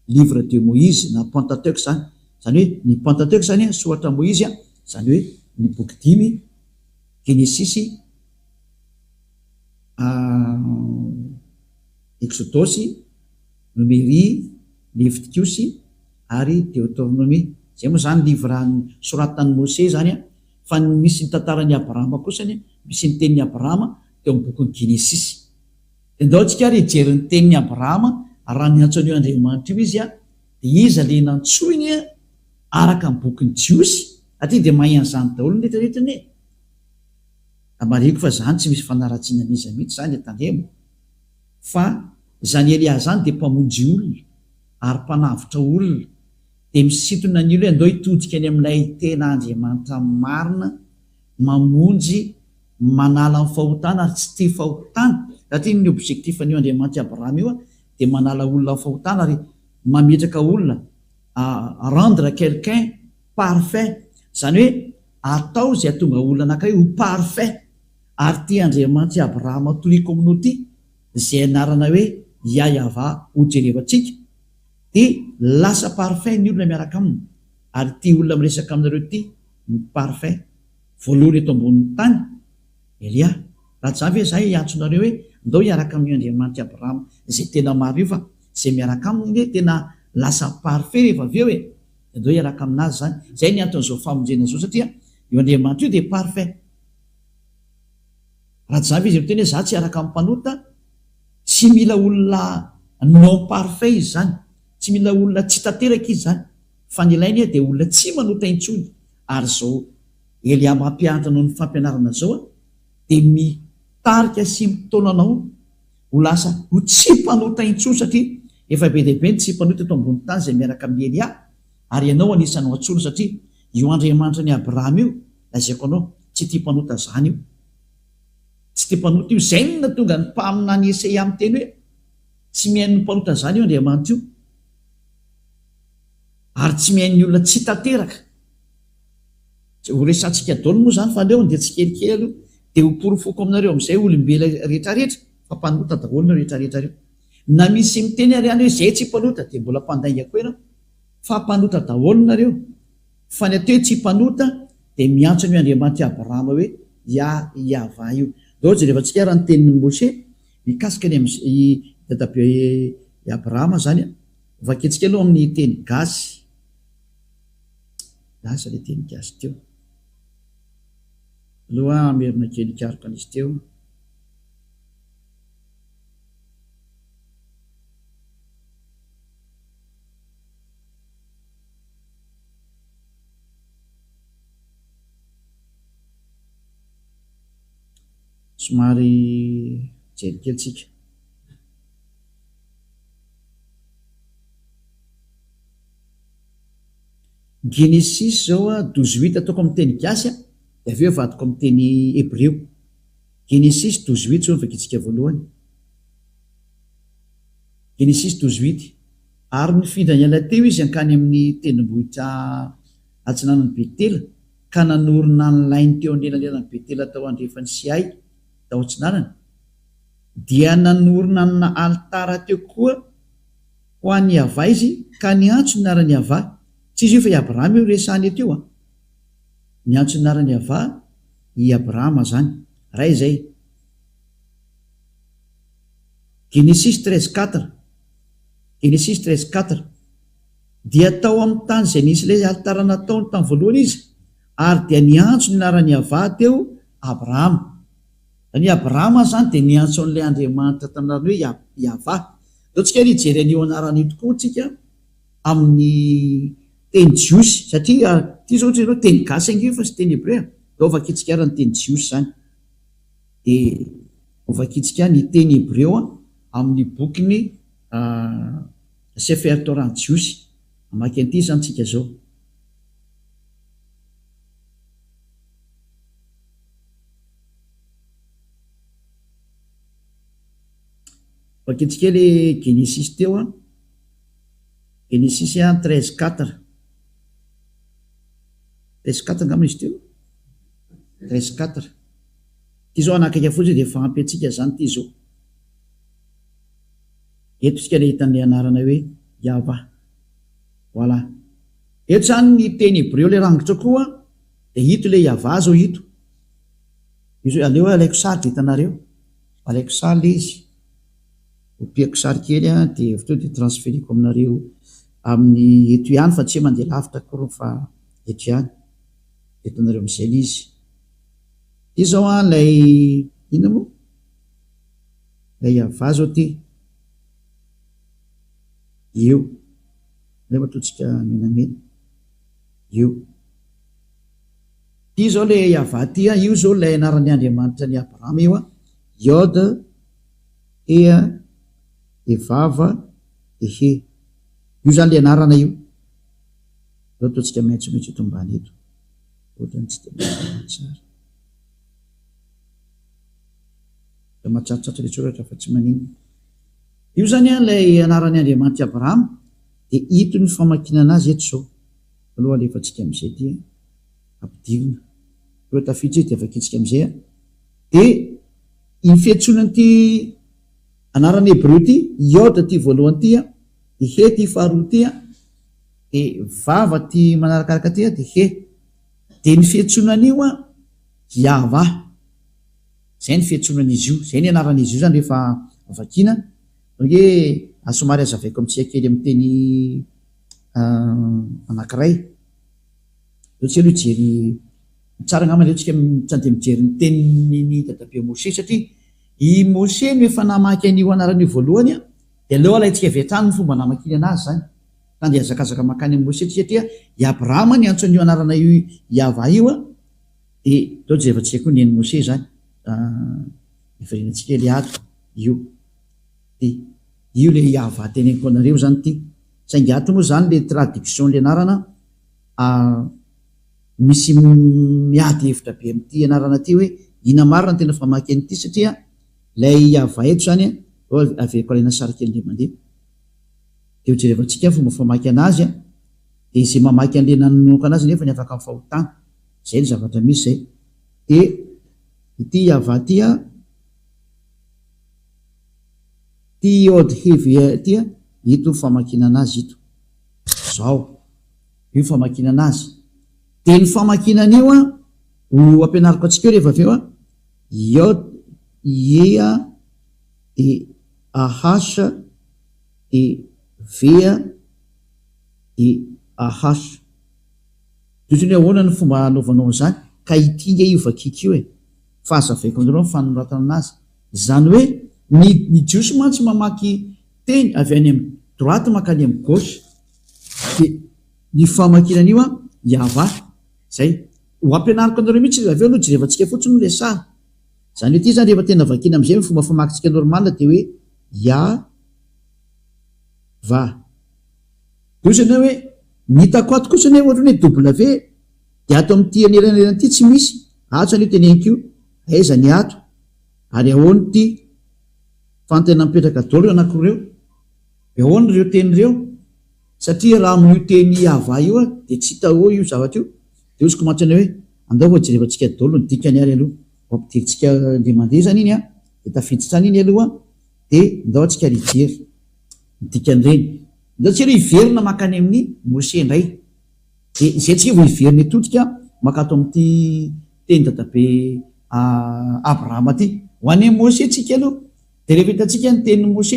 livre de Moïse na Pentateuque zany zany hoe ny Pentateuque zany soratra Moïse zany hoe ny boky dimy Genesisy Eksodosy, Nomery, Levitikosy ary Deoteronomia. Izay moa izany livre soratan'i Mose izany an, fa ny misy ny tantaran'i Abrahama kosa anie, misy ny tenin'i Abrahama teo amin'ny bokin'ny Genesisy. Dia ndao tsika ary hijery ny tenin'i Abrahama raha niantso an'io Andriamanitra io izy an, dia iza ilay nantsoiny araka ny bokin'ny Jiosy? Satria dia mahay an'izany daholo ny rehetra rehetra anie. Marihiko fa zany tsy misy fanaratsiana an'iza mihitsy zany e tandremo fa zany Elia zany dia mpamonjy olona ary mpanavotra olona dia misintona ny olona hoe andao hitodika any amin'ilay tena Andriamanitra marina mamonjy manala ny fahotana ary tsy tia fahotana satria ny objectif an'io Andriamanitr'i Abrahama io dia manala olona amin'ny fahotana ary mametraka olona. Rendre quelqu'un parfait, izany hoe atao izay hahatonga olona anankiray ho parfait. Ary ity Andriamanitr'i Abrahama toriko aminao ity, izay anarana hoe Yahyahavah hojerevantsika, dia lasa parfait ny olona miaraka aminy. Ary ity olona miresaka aminareo ity no parfait voalohany eto ambonin'ny tany. Elia, raha tsy izany ve izahay hiantso anareo hoe ndao hiaraka amin'io Andriamanitr'i Abrahama izay tena marina io fa izay miaraka aminy anie tena lasa parfait rehefa avy eo e! Dia ndao hiaraka aminazy izany. Izay ny anton'izao famonjena izao satria io Andriamanitra io dia parfait. Raha tsy izany ve izy miteny hoe izaho tsy hiaraka amin'ny mpanota? Tsy mila olona non parfait izy izany. Tsy mila olona tsy tanteraka izy izany. Fa ny ilainy dia olona tsy manota intsony ary izao Elia mampianatra anao ny fampianarana zao a dia mitarika sy mitaona anao ho lasa ho tsy mpanota intsony satria efa be dia be ny tsy mpanota eto ambony tany izay miaraka amin'i Elia ary ianao anisan'ny ho antsoina satria io Andriamanitra an'i Abrahama io lazaiko anao tsy tia mpanota zany io tsy tia mpanota io izay no nahatonga ny mpaminany Eseia miteny hoe tsy mihaino ny mpanota zany io Andriamanitra io ary tsy mihaino ny olona tsy tanteraka Tsy ho resatsika daholo moa izany fa aleo andeha tsikelikely aloha dia ho porofoko aminareo amin'izay olombela rehetrarehetra fa mpanota daholo nareo rehetrarehetra reo. Na misy miteny ary any hoe zay tsy mpanota dia mbola mpandainga koa ianao fa mpanota daholo nareo. Fa ny atao hoe tsy mpanota dia miantso an'io Andriamanitr'i Abrahama hoe Yah Yavah io. Ndao jerevantsika ary ny tenin'i Moshe mikasika ny i dadabe i Abrahama izany. Vakintsika aloha amin'ny teny gasy. Lasa ilay teny gasy teo. Aleo aho hamerina kely hikaroka an'izy teo. Somary jery kely tsika. Genesisy zao a, douze huit ataoko amin'ny teny gasy a, dia avy eo avadiko amin'ny teny hebreo. Genesisy douze huit zao no vakintsika voalohany. Genesisy douze huit. Ary nifindra niala teo izy hankany amin'ny tendrombohitra atsinanan'i Betela, ka nanorina ny lainy teo anelanelan'i Betela tao andrefan'i Siay, tao atsinanana. Dia nanorina ny alitara teo koa Ho an'i Yavah izy, ka niantso ny anaran'i Yavah. Tsy izy io fa i Abrahama io resahana eto io an. Niantso ny anaran'i Yavah i Abrahama zany. Ray izay. Genesisy 13 quatre. Genesisy 13 quatre. Dia tao amin'ny tany izay nisy ilay alitara nataony tamin'ny voalohany izy, ary dia niantso ny anaran'i Yavah teo Abrahama. Izany hoe Abrahama izany dia niantso an'ilay Andriamanitra tamin'ny anarany hoe Yavah. Ndao tsika ary hijery an'io anarana io tokoa tsika amin'ny teny jiosy satria ity izao ohatra ianao teny gasy ange io fa tsy teny hebreo e. Ndao vakintsika ary ny teny jiosy izany. Dia hovakintsika ny teny hebreo amin'ny bokin'ny Sefer Torah jiosy. Hamaky an'ity izany tsika izao. Vakintsika kely Genesisy teo an. Genesisy an 13 4. 13 4 angamba izy teo. 13 4. Ity zao anakaika fotsiny dia efa ampy antsika zany ity zao. Eto isika le hita ny anarana hoe Yavah. Voilà. Eto zany ny teny hebreo le rangitra koa dia ito le Yavah zao ito. Io zao aleo alaiko sary dia hitanareo. Alaiko sary le izy. Kopiako sary kely an dia avy teo dia transfereko aminareo amin'ny eto ihany fa tsy hoe mandeha lavitra akory fa eto ihany. Dia hitanareo amin'izay le izy. Ity zao an ilay inona moa? Ilay Yavah zao ity. Io. Aleo ataontsika menamena. Io. Ity izao ilay Yavah ity an, io izao ilay anaran'ny Andriamanitra an'i Abrahama io an, Yod, He, He vava, dia He. Io izany ilay anarana io. Aleo ataontsika maitsomaitso eto ambany eto. Ohatran'ny tsy dia mazava tsara. Dia matsatsotsatso ilay soratra fa tsy maninona. Io izany an ilay anaran'ny Andriamanitr'i Abrahama. Dia ito ny famakiana anazy eto izao. Aloha alefantsika amin'izay ity an. Ampidirina. Rehefa tafiditra izy dia vakintsika amin'izay an. Dia iny fiantsoana an'ity anarana hebreo ity, Yod ity voalohany ity an, dia He ity faharoa ity an, dia Vav ity manarakaraka ity an, dia He. Dia ny fiantsoana an'io an, Yahvah. Izay ny fiantsoana an'izy io. Izay ny anaran'izy io izany rehefa vakiana. Donc hoe somary hazavaiko amintsika kely amin'ny teny anankiray. Aleo tsika aloha hijery, tsara angamba aleo tsika tsy andeha mijery ny tenin'i dadabe Moshe satria i Moshe no efa namaky an'io anarana io voalohany an, dia aleo alaintsika avy hatrany ny fomba namakiany anazy izany. Fa andeha hazakazaka mankany amin'i Moshe tsika satria i Abrahama niantso an'io anarana io Yavah io an, dia aleo jerevantsika koa ny an'i Moshe izany. Hiverenantsika kely ato io. Ty. Io le Yavah teneniko anareo zany ty. Saingy ato moa zany le traduction le anarana misy miady hevitra be amin'ity anarana ty hoe ina marina no tena famaky an'ity satria lay Yavah eto zany an, averiko alaina sary kely indray mandeha de ho jerevantsika ny fomba famaky anazy an, de izay mamaky an'le nanonoka anazy nefa ny afaka amin'ny fahotana. Zay ny zavatra misy zay. De ity Yavah ty an. Ty ode heavy ty a, ito ny famakiana anazy ito. Zao. Io famakiana anazy. Dia ny famakiana an'io a, ho ampianariko antsika eo rehefa avy eo a, Yod, Ye a, D A H, D V a, D A H. Dia ohatran'ny hoe ahoana ny fomba hanaovanao an'izany? Ka ity nge io vakiako io e. Fa hazavaiko aminareo ny fanoratana anazy. Izany hoe ny ny jiosy mantsy mamaky teny avy any amin'ny droite mankany amin'ny gauche. Dia ny famakiana an'io an, Yavah. Izay. Ho ampianariko anareo mihitsy avy eo aloha jerevantsika fotsiny moa ilay sary. Izany hoe ity izany rehefa tena vakiana amin'izay ny fomba famakintsika normal dia hoe Yavah. Dia hoy ianao hoe ny hitako ato kosa anie ohatran'ny hoe W dia ato amin'ity anelanelana ity tsy misy, ato izany io teneniko io, aiza ny ato? Ary ahoana ity? Fa ny tena mipetraka daholo ireo anankiroa ireo. Dia ahoana ireo teny ireo? Satria raha amin'io teny Yavah io aho dia tsy hita eo io zavatra io. Dia hoy mantsy ianao hoe andao vao jerevantsika daholo ny dikany ary aloha. Vao ampidirintsika indray mandeha izany iny an, dia tafiditra any iny aloha dia ndao antsika ary hijery ny dikan'ireny. Ndao tsika aloha hiverina mankany amin'i Moshe indray. Dia izay tsika vao hiverina hitodika mankato amin'ity teny dadabe Abrahama ity. Ho any amin'i Moshe tsika aloha. Dia rehefa hitantsika ny tenin'i Moshe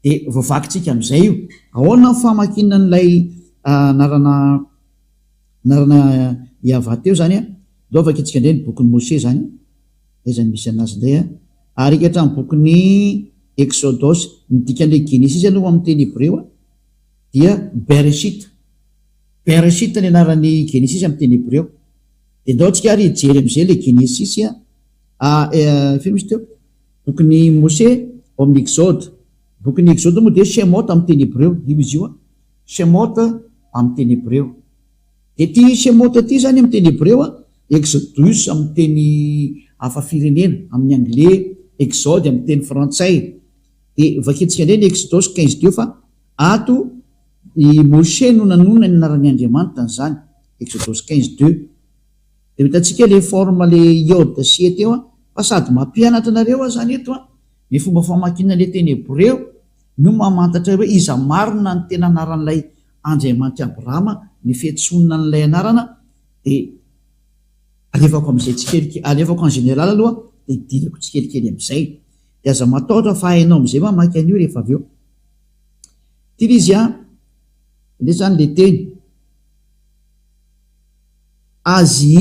dia voavakintsika amin'izay io. Ahoana ny famakiana an'ilay anarana anarana Yavah teo izany an? Ndao vakintsika indray ny bokin'i Moshe izany. Aiza no misy anazy indray an? Ary hatramin'ny bokin'ny Eksodosy. Ny dikan'ilay Genesisy aloha amin'ny teny hebreo dia Bereshit. Bereshit ny anaran'ny Genesisy amin'ny teny hebreo. Dia ndao tsika ary hijery amin'izay ilay Genesisy a, firy misy teo? Bokin'i Mose ao amin'ny Exode. Bokin'ny Exode moa dia Shemot amin'ny teny hebreo, io izy io a. Shemot amin'ny teny hebreo. Dia ity Shemot ity izany amin'ny teny hebreo a, Exodus amin'ny teny hafa firenena, amin'ny anglais, Exode amin'ny teny frantsay. Dia vakintsika indray ny Exodosy 15 deux fa ato I Moshe no nanonona ny anaran'i Andriamanitra an'izany, Exodosy 15 deux. Dia ho hitantsika le forme le iod sy e teo an, fa sady mampianatra anareo aho zany eto an, ny fomba famakiana le teny hebreo no mamantatra hoe iza marina ny tena anaran'ilay Andriamanitr'i Abrahama, ny fiantsoana an'ilay anarana dia alefako amin'izay tsikelikely, alefako en général aloha dia hidirako tsikelikely amin'izay. Dia aza matahotra fa hainao amin'izay mamaky an'io rehefa avy eo. Ty le izy an, ndray zany le teny. Azy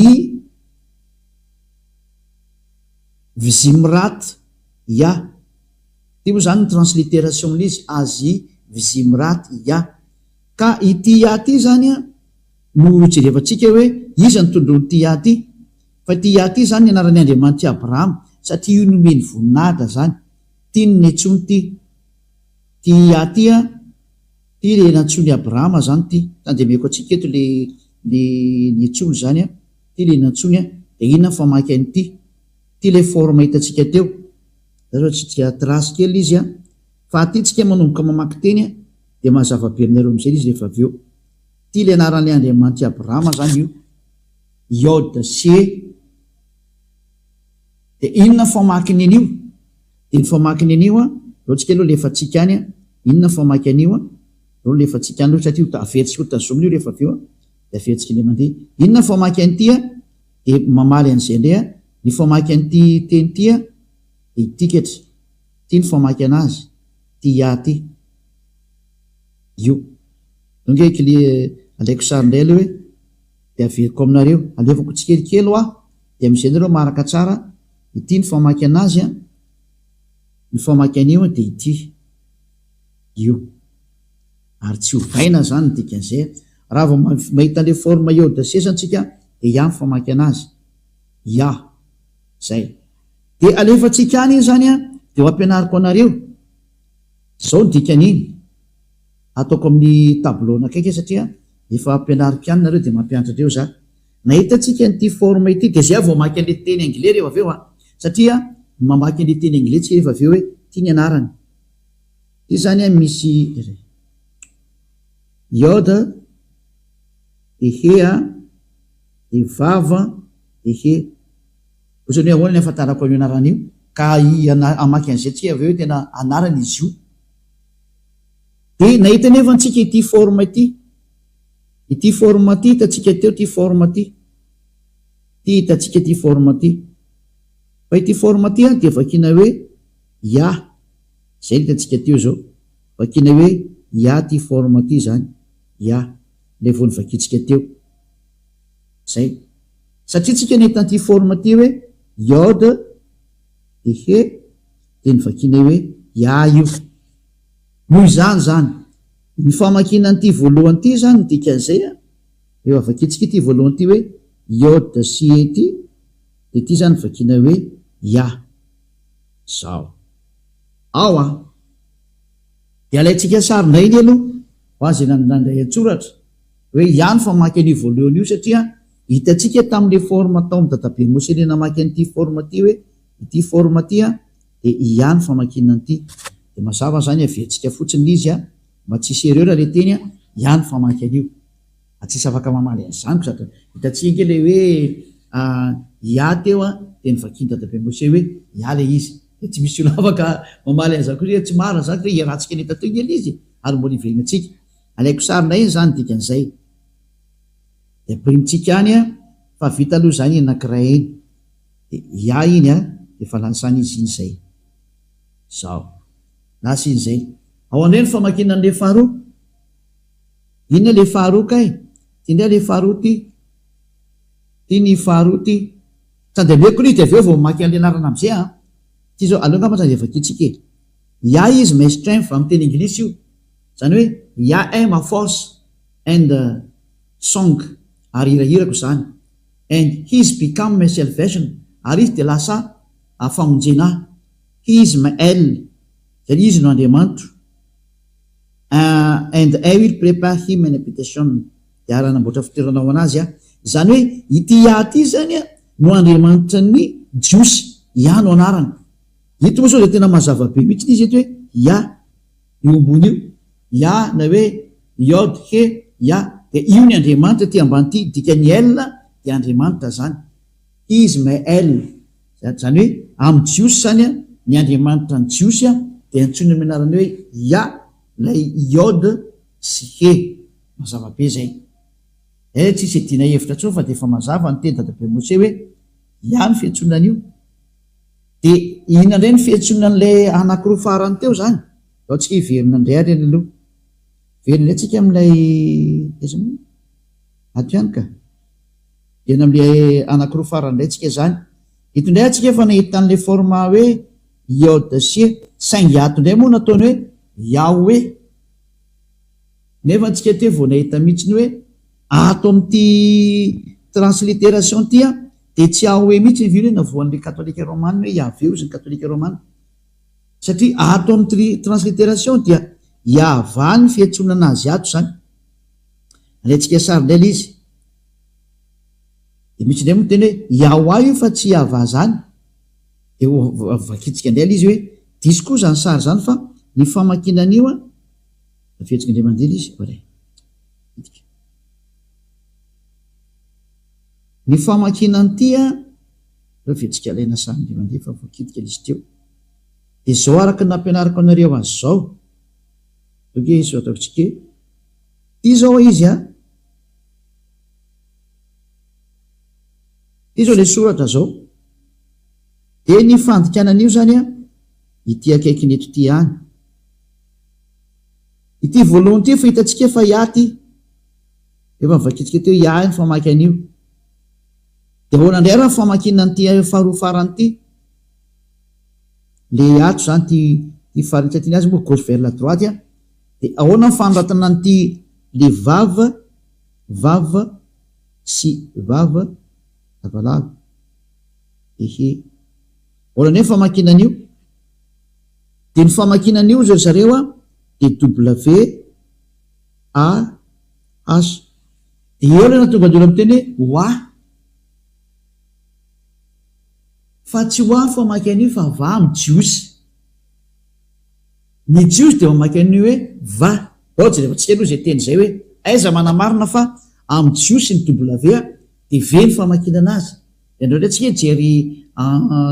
Vzimrat Ya. Ty moa zany ny transliteration le izy, Azy Vzimrat Ya. Ka ity Ya ty zany an no jerevantsika hoe iza no tondroin'ity Ya ty. Fa ity Ya ty zany ny anaran'i Andriamanitr'i Abrahama, satria io nomeny voninahitra zany. Ty no nentsoiny ty. Ty aty a, ty le nantsoin'i Abrahama zany ty, tandremeko antsika eto le le nentsoiny zany a, ty le nantsoiny a, de inona ny famaky an'ity, ty le forme hitantsika teo, za zao tsy dia trace kely izy a, fa aty tsika manomboka mamaky teny a. Dia mazava be aminareo amin'izay ilay izy rehefa avy eo. Ity ilay anaran'ilay Andriamanitr'i Abrahama izany io. Yod sy He. Dia inona ny famakiny an'io? Dia ny famakiny an'io an, aleo tsika aloha alefantsika any an, inona ny famaky an'io an? Aleo alefantsika any aloha satria ho averintsika ho tazomina io rehefa avy eo an, dia averintsika indray mandeha. Inona ny famaky an'ity an? Dia mamaly an'izay indray an, ny famaky an'ity teny ity an, dia ity ketry, ity ny famaky an'azy, ity ya ity. Io. Donc kle alaiko sary indray aloha hoe, dia averiko aminareo, alefako tsikelikely hoa, dia amin'izay nareo maharaka tsara, ity ny famaky anazy an, ny famaky an'io an dia ity, io. Ary tsy ovaina izany ny dikan'izay an. Raha vao mahita an'ilay forme iode sesany tsika dia ya ny famaky anazy. Ya. Zay. Dia alefantsika any iny izany an, dia ho ampianariko anareo. Zao ny dikan'iny. Ataoko amin'ny tableau anakaiky satria efa ampianariko ihany nareo dia mampianatra andreo za. Nahita antsika an'ity forme ity dia zay aho vao mamaky an'ilay teny anglais rehefa avy eo an! Satria mamaky an'ilay teny anglais tsika rehefa avy eo hoe ity ny anarany. Ity zany an misy Yod dia he an dia vav dia he. Ohatrany hoe ahoana ny ahafantarako an'io anarana io? Ka hamaky an'izay tsika avy eo hoe tena anarana izy io. Dia nahita anefa antsika ity forme ity. Ity forme ity hitantsika teo ity forme ity. Ity hitantsika ity forme ity. Fa ity forme ity an dia vakiana hoe Ya. Izay no hitantsika teo izao. Vakiana hoe Ya ity forme ity izany. Ya. Ilay vao novakiantsika teo. Izay. Satria tsika nahita an'ity forme ity hoe Yod dia He dia novakiana hoe Ya io. Noho izany izany, ny famakiana an'ity voalohany ity izany ny dikan'izay an, rehefa vakintsika ity voalohany ity hoe Yod sy He ity, dia ity izany vakiana hoe Ya. Izao. Ao an! Dia alaintsika sary indray iny aloha, ho azy izay nandray an-tsoratra, hoe Ya ny famaky an'io voalohany io satria hitantsika tamin'ilay forme tao amin'i Dadabe Mose ilay namaky an'ity forme ity hoe ity forme ity an, dia ia ny famakiana an'ity. Dia mazava izany averintsika fotsiny ilay izy mba tsy hisy erreur ilay teny, ia ny famaky an'io. Ary tsisy afaka mamaly an'izany koa sady hitantsika ange ilay hoe ia teo dia novakian'i Dadabe Mose hoe ia ilay izy. Dia tsy misy olona afaka mamaly an'izany koa hoe tsy marina izany fa iarahantsika nahita teo ange ilay izy e! Ary mbola hiverenantsika. Alaiko sary indray iny izany dikan'izay. Dia ampirimitsika any fa vita aloha izany iny anankiray iny. Dia ia iny a, efa lasany izy iny izay. Zao. Lasa iny izay. Ao indray ny famakiana an'ilay faharoa. Inona ilay faharoa kay? Ity indray ilay faharoa ity. Ity ny faharoa ity. Tsy andeha ameko aloha izy dia avy eo vao mamaky an'ilay anarana amin'izay an. Ity izao, aleo angamba tsy andeha vakintsika e. Ia izy my strength amin'ny teny anglisy io. Izany hoe Ia est ma force and song ary hirahirako izany. And he is become my salvation, ary Izy dia lasa famonjena ahy. He is my El, izany Izy no Andriamanitro. And I will prepare him an habitation, dia ary hanamboatra fitoerana ho an'Azy aho. Izany hoe ity Yah ity izany no Andriamanitra ny Jiosy, Yah no anarany. Eto moa sao dia tena mazava be mihitsy izy eto hoe Yah, io ambony io. Yah na hoe Yod He Yah dia io ny Andriamanitra ity ambany ity, dikan'ny El dia Andriamanitra izany. He is my El. Izany hoe amin'ny Jiosy izany ny Andriamanitra ny Jiosy dia antsoina amin'ny anarany hoe Yah ilay Yod sy He. Mazava be izay. Eh tsisy iadiana hevitra intsony fa dia efa mazava ny teny dadabe Mose hoe Yah ny fiantsoana an'io. Dia inona indray ny fiantsoana an'ilay anankiroa farany teo izany? Ndao tsika hiverina indray ary any aloha. Hiverina indray tsika amin'ilay aiza moa? Ato ihany ka. Hiverina amin'ilay anankiroa farany indray tsika izany. Eto indray atsika efa nahita an'ilay forme hoe Yod sy E. Saingy ato indray moa nataony hoe Yahweh. Nefa antsika teo vao nahita mihitsy ny hoe ato amin'ity transliteration ity dia tsy Yahweh mihitsy ny hoe navoan'ilay katolika romana hoe Yahveh hozy ny katolika romana. Satria ato amin'ny transliteration dia Yahvah ny fiantsonana azy ato izany. Alaintsika sary indray ilay izy. Dia misy indray moa miteny hoe Yahwah io fa tsy Yahvah izany. Dia ho vakintsika indray ilay izy hoe diso koa izany sary izany fa ny famakiana an'io an. Fihetsika indray mandeha ilay izy, oray. Hidika. Ny famakiana an'ity an, ireo fihetsika alaina samy indray mandeha fa voakitika ilay izy teo. Dia izao araka ny nampianariko anareo azy izao. Ok, izao ataontsika e. Ity izao izy an. Ity izao ilay soratra izao. Dia ny fandikana an'io izany an, ity akaikiny eto ity ihany. Ity voalohany ity efa hitantsika fa ya ity. Efa novakintsika teo ya ny famaky an'io. Dia ahoana indray ary ny famakiana an'ity faharoa farany ity? Le ato izany ity ity faritra ity ny azy moa gauche vers la droite an. Dia ahoana ny fanoratana an'ity le vav, vav sy vav, lavalava. Ehe. Ahoana indray ny famakiana an'io? Dia ny famakiana an'io ry zareo an, dia W A H. Dia eo ilay nahatonga ny olona miteny hoe wa. Fa tsy wa ny famaky an'io fa va amin'ny jiosy. Ny jiosy dia mamaky an'io hoe va. Bao jerevantsika aloha izay teny izay hoe aiza manamarina fa amin'ny jiosy ny W dia V ny famakiana anazy. Dia andao indray tsika hijery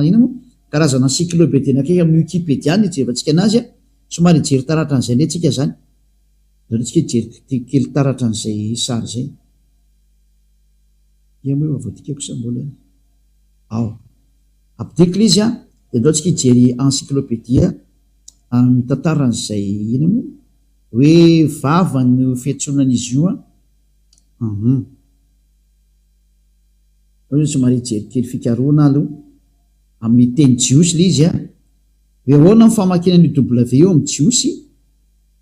inona moa? Karazana encyclopédie anankiray amin'ny wikipedia no hijerevantsika anazy a. Somary hijery taratra an'izay indray tsika izany. Andao indray tsika hijery kely taratra an'izay sary izay. Ia moa efa voadikako sa mbola ao. Ampidiko ilay izy a, dia andao tsika hijery encyclopédie mitantara an'izay inona moa? Hoe vava no fiantsoana an'izy io an. Hum. Aleo somary hijery kely fikarohana aloha amin'ny teny jiosy ilay izy an! Hoe ahoana ny famakiana an'io W io amin'ny jiosy?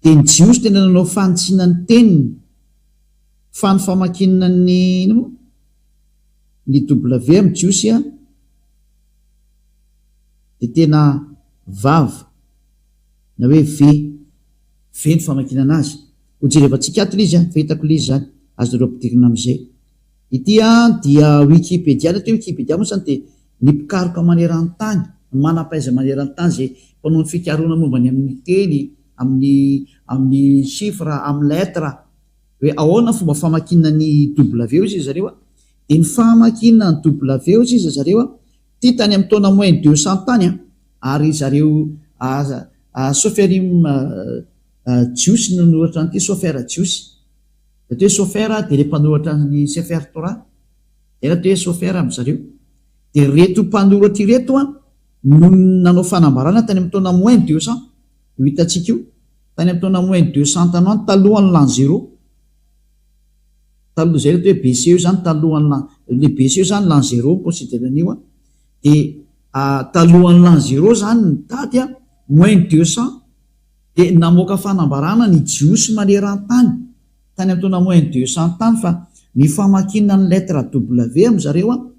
Dia ny jiosy tena nanao fanitsiana ny teniny fa ny famakiana ny inona moa? Ny W amin'ny jiosy an dia tena vav na hoe V, V ny famakiana anazy. Ho jerevantsika ato ilay izy an, efa hitako ilay izy izany, azonareo ampidirina amin'izay. Ity dia Wikipedia, ny atao hoe Wikipedia moa izany dia ny mpikaroka maneran-tany, ny manam-pahaizana maneran-tany izay mpanao ny fikarohana momba ny amin'ny teny, amin'ny amin'ny chiffre, amin'ny lettre, hoe ahoana ny fomba famakiana ny W hoy izy zareo a, dia ny famakiana ny W hoy izy zareo a, ity tany amin'ny taona moins 200 tany a, ary zareo Soferim Jiosy no nanoratra an'ity, Sofer Jiosy. Ny atao hoe Sofer dia ilay mpanoratra ny Sefer Torah. Izay ny atao hoe Sofer amin-dry zareo. Dia ireto mpanoratra ireto no nanao fanambarana tany amin'ny taona moins 200, io hitantsika io, tany amin'ny taona moins 200 tany ho any, talohan'ny l'an zéro. Taloha izay ilay atao hoe BC io izany, talohan'ny l'an, ilay BC io izany l'an zéro mi-considère an'io an. Dia talohan'ny l'an zéro izany ny daty an, moins 200, dia namoaka fanambarana ny Jiosy maneran-tany tany amin'ny taona moins 200 tany fa ny famakiana ny lettre W amin-dry zareo an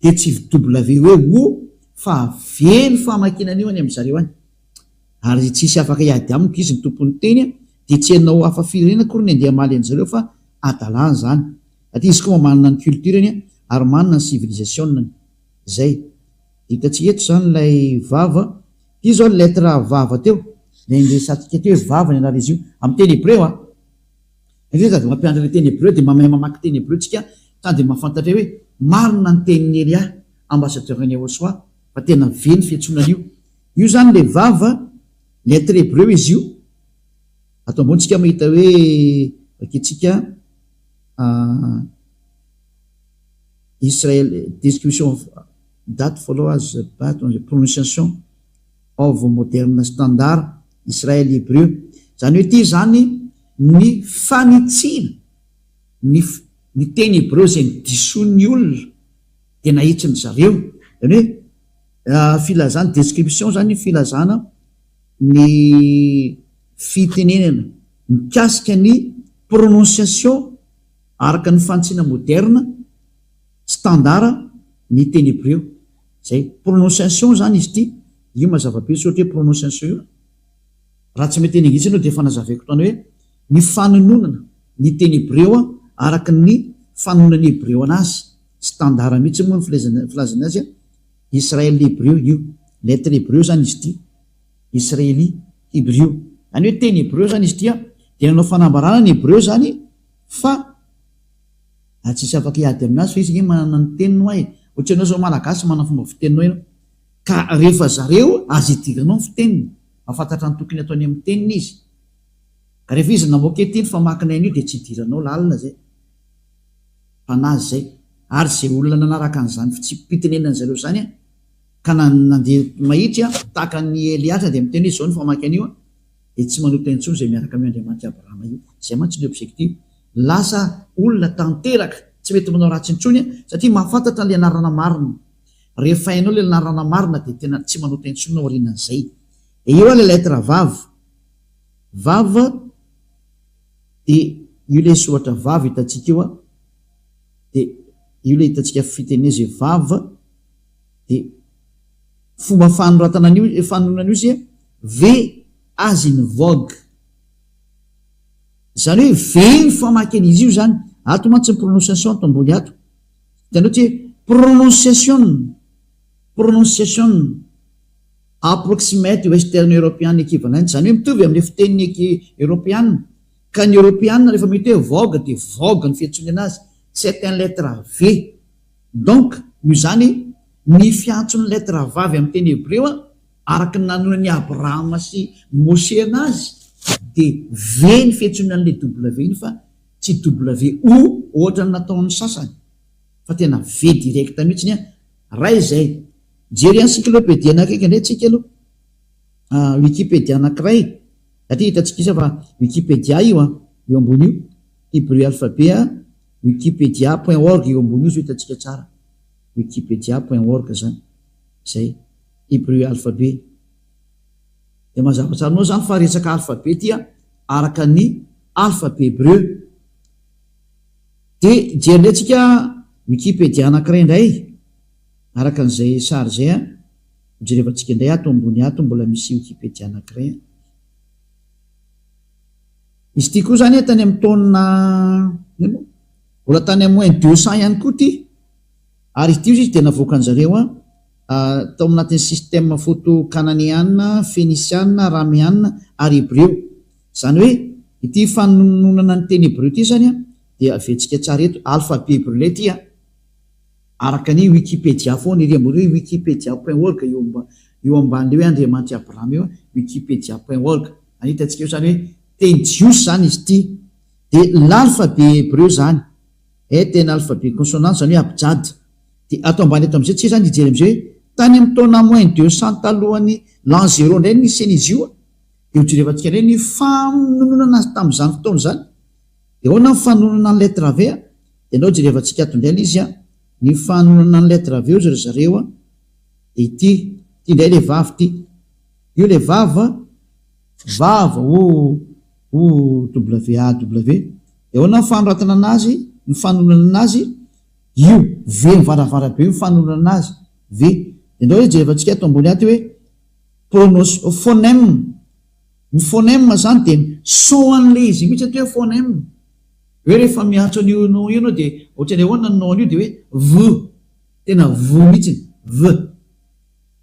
dia tsy W hoe O fa V ny famakiana an'io any amin-dry zareo any. Ary tsisy afaka hiady amiko izy ny tompon'ny teny an, dia tsy hanao hafa firenena akory ny andeha hamaly an-dry zareo fa hadalana izany. Satria izy koa manana ny culture-ny an ary manana ny civilisation-ny. Izay. Hitantsika eto izany ilay vava. Ity izao ny lettre vava teo, ilay niresahantsika teo hoe vava ny anaran'izy io. Amin'ny teny hebreo an. Indraindray sady mampianatra ilay teny hebreo dia mahay mamaky teny hebreo tsika sady mahafantatra hoe marina ny tenin'i Elia, ambassadeur an'i Yahoshuah, fa tena ve ny fiantsoana an'io. Io izany ilay vava, lettre hebreo izy io. Ato ambony tsika mahita hoe vakintsika Israel description of that follow as but on the pronunciation of modern standard Israel Hebrew. Izany hoe ity izany ny fanitsiana ny ny teny hebreo izay nodisoin'ny olona dia nahitsin-dry zareo. Izany hoe filazana, description izany filazana ny fitenenana mikasika ny prononciation Araka ny fanitsiana moderna, standard, ny teny hebreo. Izay. Prononciation izany izy ity. Io mazava be soratra hoe prononciation io. Raha tsy mahay teny anglisy ianao dia efa nazavaiko tany hoe ny fanononana ny teny hebreo araka ny fanononan'ny hebreo anazy. Standard mihitsy moa ny filazana azy. Israel hebreo io. Lettre hebreo izany izy ity. Israeli hebreo. Izany hoe teny hebreo izany izy ity. Dia nanao fanambarana ny Hebreo izany fa tsisy afaka hiady aminazy fa izy ange manana ny teniny hoa e. Ohatra ianao izao Malagasy manana fomba fiteninao ianao. Ka rehefa zareo aza idiranao ny fiteniny. Mahafantatra ny tokony ataony amin'ny teniny izy. Ka rehefa izy namoaka ity ny famakina an'io dia tsy idiranao lalina izay. Fanahy izay. Ary izay olona nanaraka an'izany fitsipi-pitenenan'ny zareo izany an, ka nandeha mahitsy an, tahaka an'i Eliasa dia miteny hoe izao no famaky an'io an, dia tsy manota intsony izay miaraka amin'io Andriamanitr'i Abrahama io. Izay mantsy ny objectif. Lasa olona tanteraka, tsy mety manao ratsy intsony an, satria mahafantatra an'ilay anarana marina. Rehefa hainao ilay anarana marina dia tena tsy manota intsony ianao aorianan'izay. Dia eo ilay lettre vav. Vav dia io ilay soratra vav hitantsika io an, dia io ilay hitantsika fitenezy hoe vav, dia fomba fanoratana an'io, fanonona an'io sia V as in vogue. Izany hoe V ny famaky an'izy io izany. Ato mantsy ny prononciation ato ambony ato. Hitanao tsy hoe prononciation, prononciation approximate western European equivalent. Izany hoe mitovy amin'ilay fitenin'ny Eoropeana. Ka ny Eoropeana rehefa mety hoe vogue dia vogue ny fiantsoany anazy. C'est un lettre V. Donc, noho izany, ny fiantson'ny lettre vavy amin'ny teny hebreo araka ny nanonan'i Abrahama sy Moshe anazy dia V ny fiantsoana an'ilay W iny fa tsy WO ohatran'ny nataon'ny sasany fa tena V direct mihitsiny an! Ray izay. Mijery encyclopédie anakaiky indray tsika aloha. Wikipedia anankiray satria hitantsika isa fa Wikipedia io an, io ambony io, Hebrew alphabet wikipedia point org io ambony io zao hitantsika tsara, wikipedia point org zany, zay, Hebrew alphabet. Dia mazava tsara aminao zany fa resaka alphabet ity an, araka ny alphabet hebreu. Dia hijery indray tsika wikipedia anankiray indray, araka an'izay sary izay an, hojerevantsika indray ato ambony ato mbola misy wikipedia anankiray an. Izy ity koa izany tany amin'ny taona inona moa? Mbola tany amin'ny moins 200 ihany koa ity. Ary izy ity hozy izy dia navoakan-jareo tao anatin'ny système photo kananeana, fenisiana, arameana ary hebreo. Izany hoe ity fanononana ny teny hebreo ity izany dia aventsika tsara eto, alphabet hebreo ilay ity an. Araka ny Wikipedia foana ery ambony hoe wikipedia point org eo eo amban'ilay hoe Andriamanitr'i Abrahama eo, wikipedia point org. Any hitantsika eo izany hoe teny jiosy izany izy ity. Dia l'alphabet hebreu izany, est un alphabet consonant izany hoe abjad. Dia ato ambany ato amin'izay tsika izany hijery amin'izay hoe tany amin'ny taona moins 200 talohan'ny l'an zéro indray no nisian'izy io. Dia hojerevantsika indray ny fanononana azy tamin'izany fotoana izany. Dia ahoana ny fanononana ny lettre V? Dia ndao jerevantsika ato indray ilay izy an, ny fanononana ny lettre V hozy ry zareo an, dia ity, ity indray ilay vavy ity, io ilay vava, vava o o W A W, dia ahoana ny fanoratana anazy, ny fanononana anazy, io V mivaravara be io ny fanononana anazy, V, dia ndao hoe jerevantsika ato ambony ato hoe pronos, phonème, ny phonème izany dia ny son an'ilay izy mihitsy atao hoe phonème. Hoe rehefa miantso an'io nom io ianao dia ohatran'ny ahoana ny nom an'io dia hoe v, tena v mihitsy, v,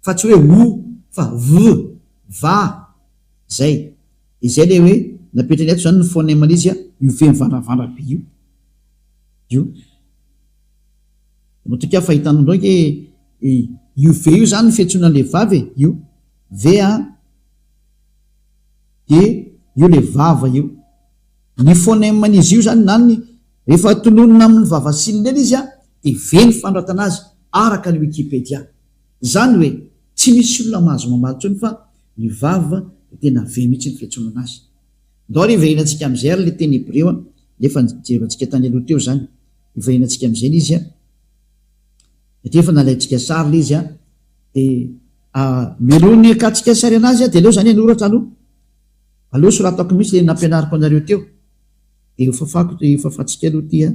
fa tsy hoe o fa v, va, zay. Izay ilay hoe napetrany ato izany ny phonème an'izy io v mivandravandra be io. Io. En tout cas fahitana an'ireo ange io v io izany ny fiantsoana an'ilay vava e, io v a, dia io ilay vava io. Ny phonème-n'izy io izany na ny rehefa tononina amin'ny vavasinina eny izy dia ve ny fanoratana azy araka ny wikipedia. Izany hoe tsy misy olona mahazo mamaly intsony fa ny vava dia tena ve mihitsy ny fiantsonana azy. Ndao ary hiverenantsika amin'izay ary ilay teny hebreo ilay efa nijerevantsika tany aloha teo izany. Hiverenantsika amin'izay ilay izy satria efa nalaintsika sary ilay izy dia mialoha ny hakantsika sary anazy dia aleo izany hanoratra aloha. Aleo soratako mihitsy le nampianariko anareo teo de ho fafako de fafantsika aloha ty a!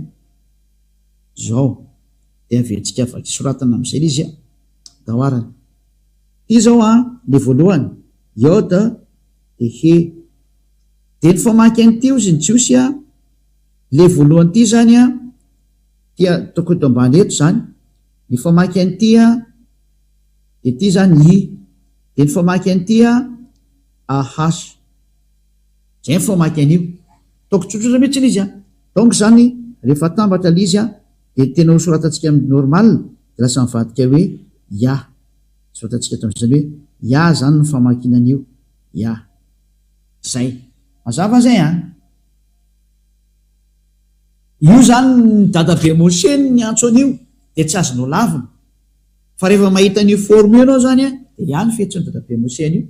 Zao de averintsika vaky soratana amizay le izy a! Ndao arany. Ty zao a le voalohany iod de he. De ny famaky an'ity ozy ny jiosy a le voalohany ty zany a ty ataoko eto ambany eto zany ny famaky an'ity a de ty zany i de ny famaky an'ity a AH. Zay ny famaky an'io. Ataoko tsotsotra mihitsy ilay izy an. Donc izany rehefa atambatra ilay izy an, dia ny tena ho soratantsika amin'ny normal dia lasa mivadika hoe ya. Soratantsika eto amin'izany hoe ya izany ny famakiana an'io ya. Zay. Mazava zay an. Io izany ny dadabe Moshe no niantso an'io dia tsy azonao lavina. Fa rehefa mahita an'io forme io ianao izany an, dia ya ny fiantson'i dadabe Moshe an'io.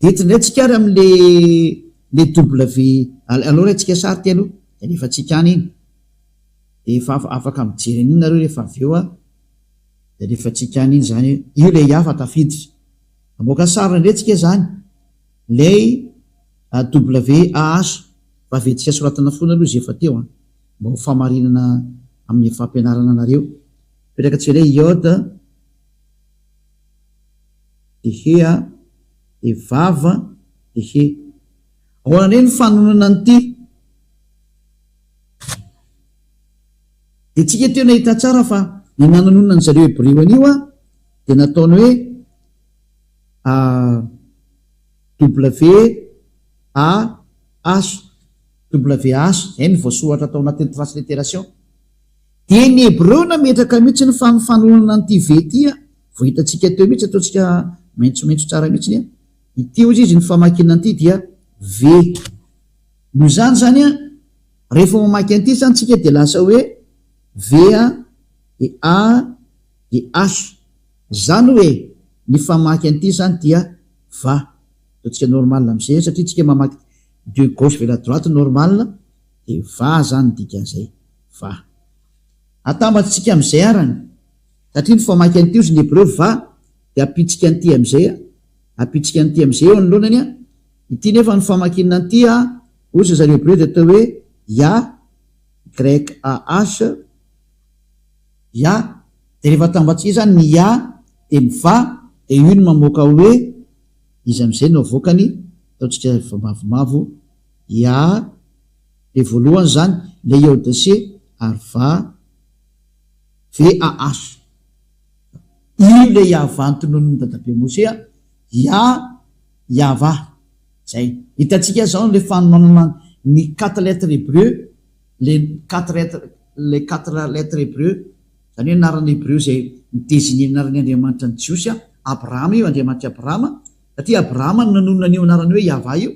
Dia eto indray tsika ary amin'le le W, aleo raintsika sary ity aloha, dia alefantsika any iny. Dia efa afaka mijery an'iny nareo rehefa avy eo an, dia alefantsika any iny izany, io le ya fa tafiditra. Hamoaka sary indray tsika izany, lay WAH, fa averintsika soratana foana aloha izay efa teo an, mba ho famarinana amin'ny fampianarana anareo. Apetraka tsika indray Yod, de he a, de vav, de he. Ahoana indray ny fanononana an'ity? Dia tsika teo nahita tsara fa ny nanononana an-dry zareo Hebreo an'io an, dia nataony hoe WAH, WH, izay no voasoratra tao anatin'ny transliteration. Dia ny Hebreo nametraka mihitsy ny fanofanonana an'ity V ity an, vao hitantsika teo mihitsy, ataontsika maitsomaitso tsara mihitsy an, ity hozy izy ny famakiana an'ity dia V. Noho izany izany an, rehefa mamaky an'ity izany tsika dia lasa hoe V dia A dia H. Izany hoe ny famaky an'ity izany dia va. Ataontsika normal amin'izay satria tsika mamaky de gauche vers la droite normal dia va izany ny dikan'izay. Va. Atambatsika amin'izay arany satria ny famaky an'ity ozy ny hebreo va dia ampitsika an'ity amin'izay ampitsika an'ity amin'izay eo anoloanany an. Ity nefa ny famakiana an'ity an, ozy ry zareo hebreo dia atao hoe ya, YAH, ya, dia rehefa atambatsika izany ny ya dia ny va dia io no mamoaka hoe iza amin'izay no avoakany, ataontsika mavomavo, ya, dia voalohany izany ilay yod-se ary va, VAH. Io ilay Yavah notononin'i Dadabe Mosea, Ya, Yavah. Zay. Hitantsika izao ilay fanononana ny quatre lettres hébreu, les quatre lettres, les quatre lettres hébreu, izany hoe anarana hébreu izay mi-designer ny anaran'ny Andriamanitra ny Jiosy, Abrahama io, Andriamanitr'i Abrahama, satria Abrahama no nanonona an'io anarana hoe Yavah io,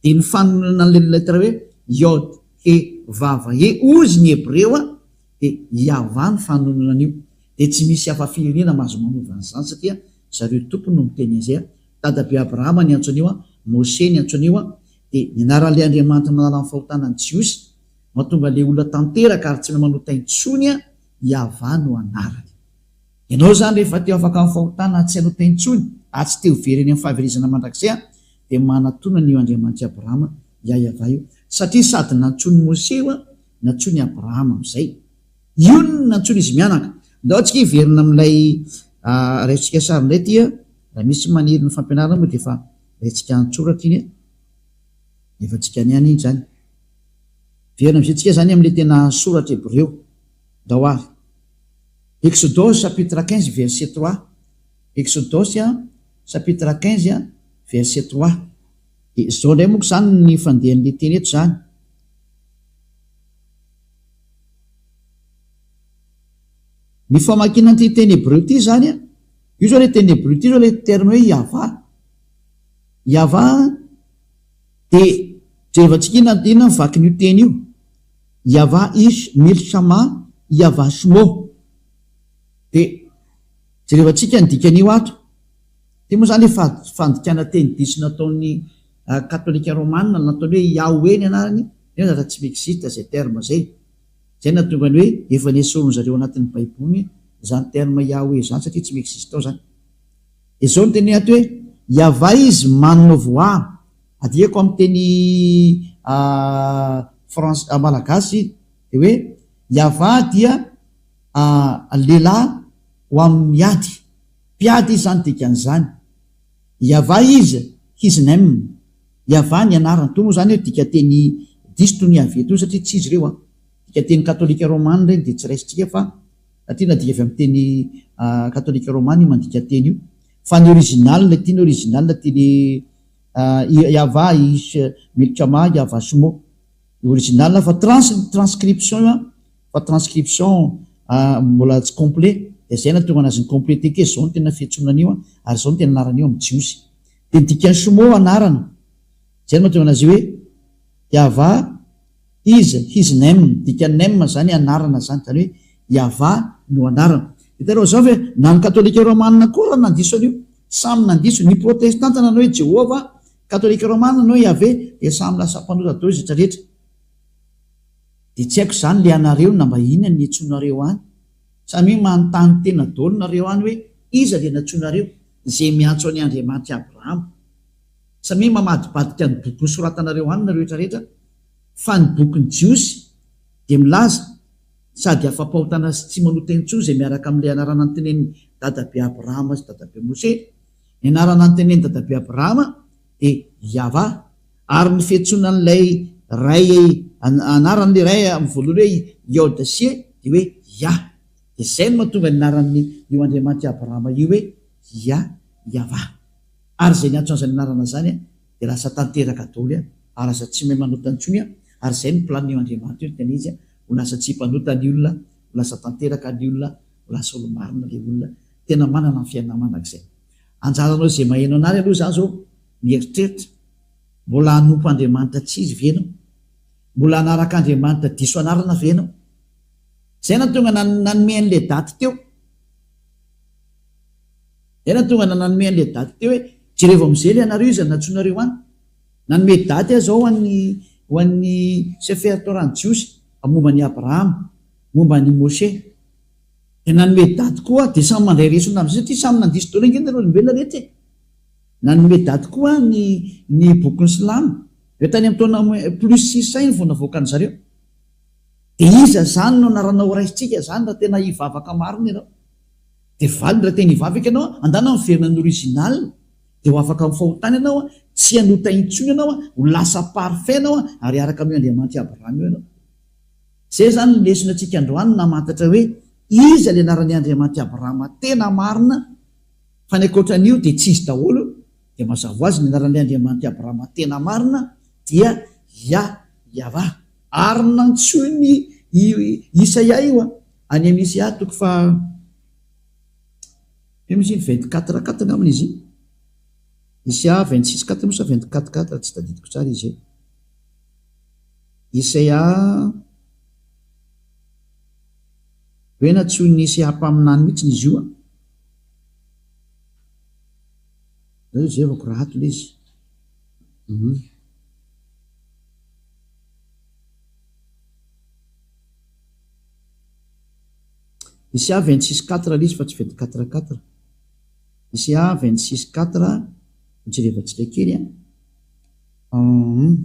dia ny fanononana an'ilay lettre hoe Yod, He, Vav, He, hozy ny hebreo dia Yavah ny fanononana an'io. Dia tsy misy hafa firenena mahazo manova an'izany satria zareo tompony no miteny an'izay. Dadabe Abrahama niantso an'io an, Mose niantso an'io an, dia ny anaran'ilay Andriamanitra manala ny fahotana ny Jiosy, mahatonga ilay olona tanteraka ary tsy mahay manota intsony an, Yavah no anarany. Ianao izany rehefa te ho afaka amin'ny fahotana tsy hanota intsony ary tsy te ho very any amin'ny fahaverezana mandrakizay an, dia manatona an'io Andriamanitr'i Abrahama, Yavah io, satria sady nantsoin'i Mose io an, nantsoin'i Abrahama amin'izay. Io no nantsoina izy mianaka. Ndao tsika hiverina amin'ilay raisitsika sary indray ity a. Raha misy maniry ny fampianarana moa dia efa raisitsika an-tsoratra iny a. Efa tsika any ihany iny izany. Miverina amin'izay tsika izany amin'ilay tena soratra hebreo. Ndao ary. Exodosy chapitre 15 verset 3. Exodosy chapitre 15 verset 3. Dia izao indray moa izany ny fandehan'ilay teny eto izany. Ny famakiana an'ity teny hebreo ity izany an, io izao ilay teny hebreo ity izao ilay terme hoe Yavah. Yavah dia jerevantsika inona inona ny vakin'io teny io. Yavah ish milshama Yavah shmo. Dia jerevantsika ny dikan'io ato. Ity moa izany efa fandikana teny diso nataon'ny katolika romana nataony hoe Yahweh ny anarany, nefa zatra tsy mi-existe izay terme izay. Izay no nahatonga ny hoe efa nesorin zareo anatin'ny baiboly izany terme Yahweh izany satria tsy mi-existe ao izany. Dia izao no teneny ato hoe Yavah izy manome voix, adikako amin'ny teny franc malagasy dia hoe Yavah dia lehilahy ho amin'ny ady. Mpiady izy izany dikan'izany. Yavah izy, his name. Yavah ny anarany. Toa moa izany hoe dikanteny diso toy ny Yaveh toy satria tsy izy ireo an. Dikanteny katolika romana ireny dia tsy raisintsika fa satria nadika avy amin'ny teny katolika romana io mandika teny io. Fa ny original ity ny original ity le Yavah ish milchama Yavah shmo. Original fa trans transcription io an, fa transcription mbola tsy complet dia zay nahatonga anazy ni-completer kely, zao no tena fiantsoana an'io an, ary zao no tena anaran'io amin'ny jiosy. Dia ny dikan'ny Shmo anarana, zay no mahatonga anazy hoe Yavah is his name, dikan'ny name zany anarana zany, zany hoe Yavah no anarana. Hitanareo zao ve, na ny katolika romana koa raha nandiso an'io, samy nandiso, ny protestanta nanao hoe Jehovah, Katolika Romana no Yaveh dia samy lasa mpanota daholo izy rehetra. Dia tsy haiko izany le anareo na mba inona ny niantsoanareo any. Samia manontany tena daholo nareo any hoe iza le nantsoinareo izay miantso an'i Andriamanitr'i Abrahama. Samia mamadibadika ny boky nosoratanareo any nareo rehetra rehetra fa ny bokin'ny Jiosy dia milaza sady afa-pahotana sy tsy manota intsony izay miaraka amin'ilay anarana notenenin'i Dadabe Abrahama sy Dadabe Moshe. Ny anarana notenenin'i Dadabe Abrahama dia Yavah, ary ny fiantsoana an'ilay Ray, anaran'ilay Ray amin'ny voalohany hoe Yod-She dia hoe Yah. Dia izay no mahatonga ny anaran'ny io Andriamanitr'i Abrahama io hoe Yah, Yavah. Ary izay niantso an'izany anarana izany dia lasa tanteraka daholo ary lasa tsy mahay manota intsony ary izay no planin'io Andriamanitra io, tena izy, ho lasa tsy mpanota ny olona, ho lasa tanteraka ny olona, ho lasa olo-marina ilay olona. Tena manana ny fiainana mandrakizay. Anjaranao izay maheno anary aloha izany izao mieritreritra, mbola hanompo Andriamanitra tsy izy ve ianao? Mbola hanaraka Andriamanitra diso anarana ve ianao? Izay nahatonga nanome an'ilay daty teo. Izay nahatonga nanome an'ilay daty teo hoe jerevo amin'izay ilay anareo iza no nantsoinareo any. Nanome daty aho izao ho an'ny ho an'ny Sefer Torah ny Jiosy momba an'i Abrahama, momba an'i Moshe. Dia nanome daty koa aho, dia samy mandray lesona amin'izay satria samy nandiso daholo ange nareo olombelona rehetra e! Nanome daty koa aho ny ny bokin'ny silamo, ireo tany amin'ny taona plus 600 iny vao navoakan-dry zareo. Dia iza izany no anarana ho raisintsika izany raha tena hivavaka marina ianao? Dia valiny raha tena hivavaka ianao, andana miverina ny original, dia ho afaka amin'ny fahotana ianao, tsy hanota intsony ianao, ho lasa parfait ianao ary hiaraka amin'io Andriamanitr'i Abrahama io ianao. Zay zany ny lesona tsika androany namantatra hoe iza le anaran'i Andriamanitry Abrahama tena marina fa ny ankoatran'io dia tsy izy daholo dia mazava ho azy ny anaran'ilay Andriamanitry Abrahama tena marina dia Yah Yavah ary nantsoin'i Isaia io a any amin'ny Isaia toko faha ino izy iny 24 quatre angambany izy iny Isaia 26 quatre moa sa 24 quatre tsy tadidiko tsara izy e Isaia, hoe nantsoin'i Isaia mpaminany mihitsy izy io an. Zay jerevako raha ato ilay izy. Mhm. Isaia 26 quatre ilay izy fa tsy 24 quatre. Isaia 26 quatre, jerevantsika kely an. Hum.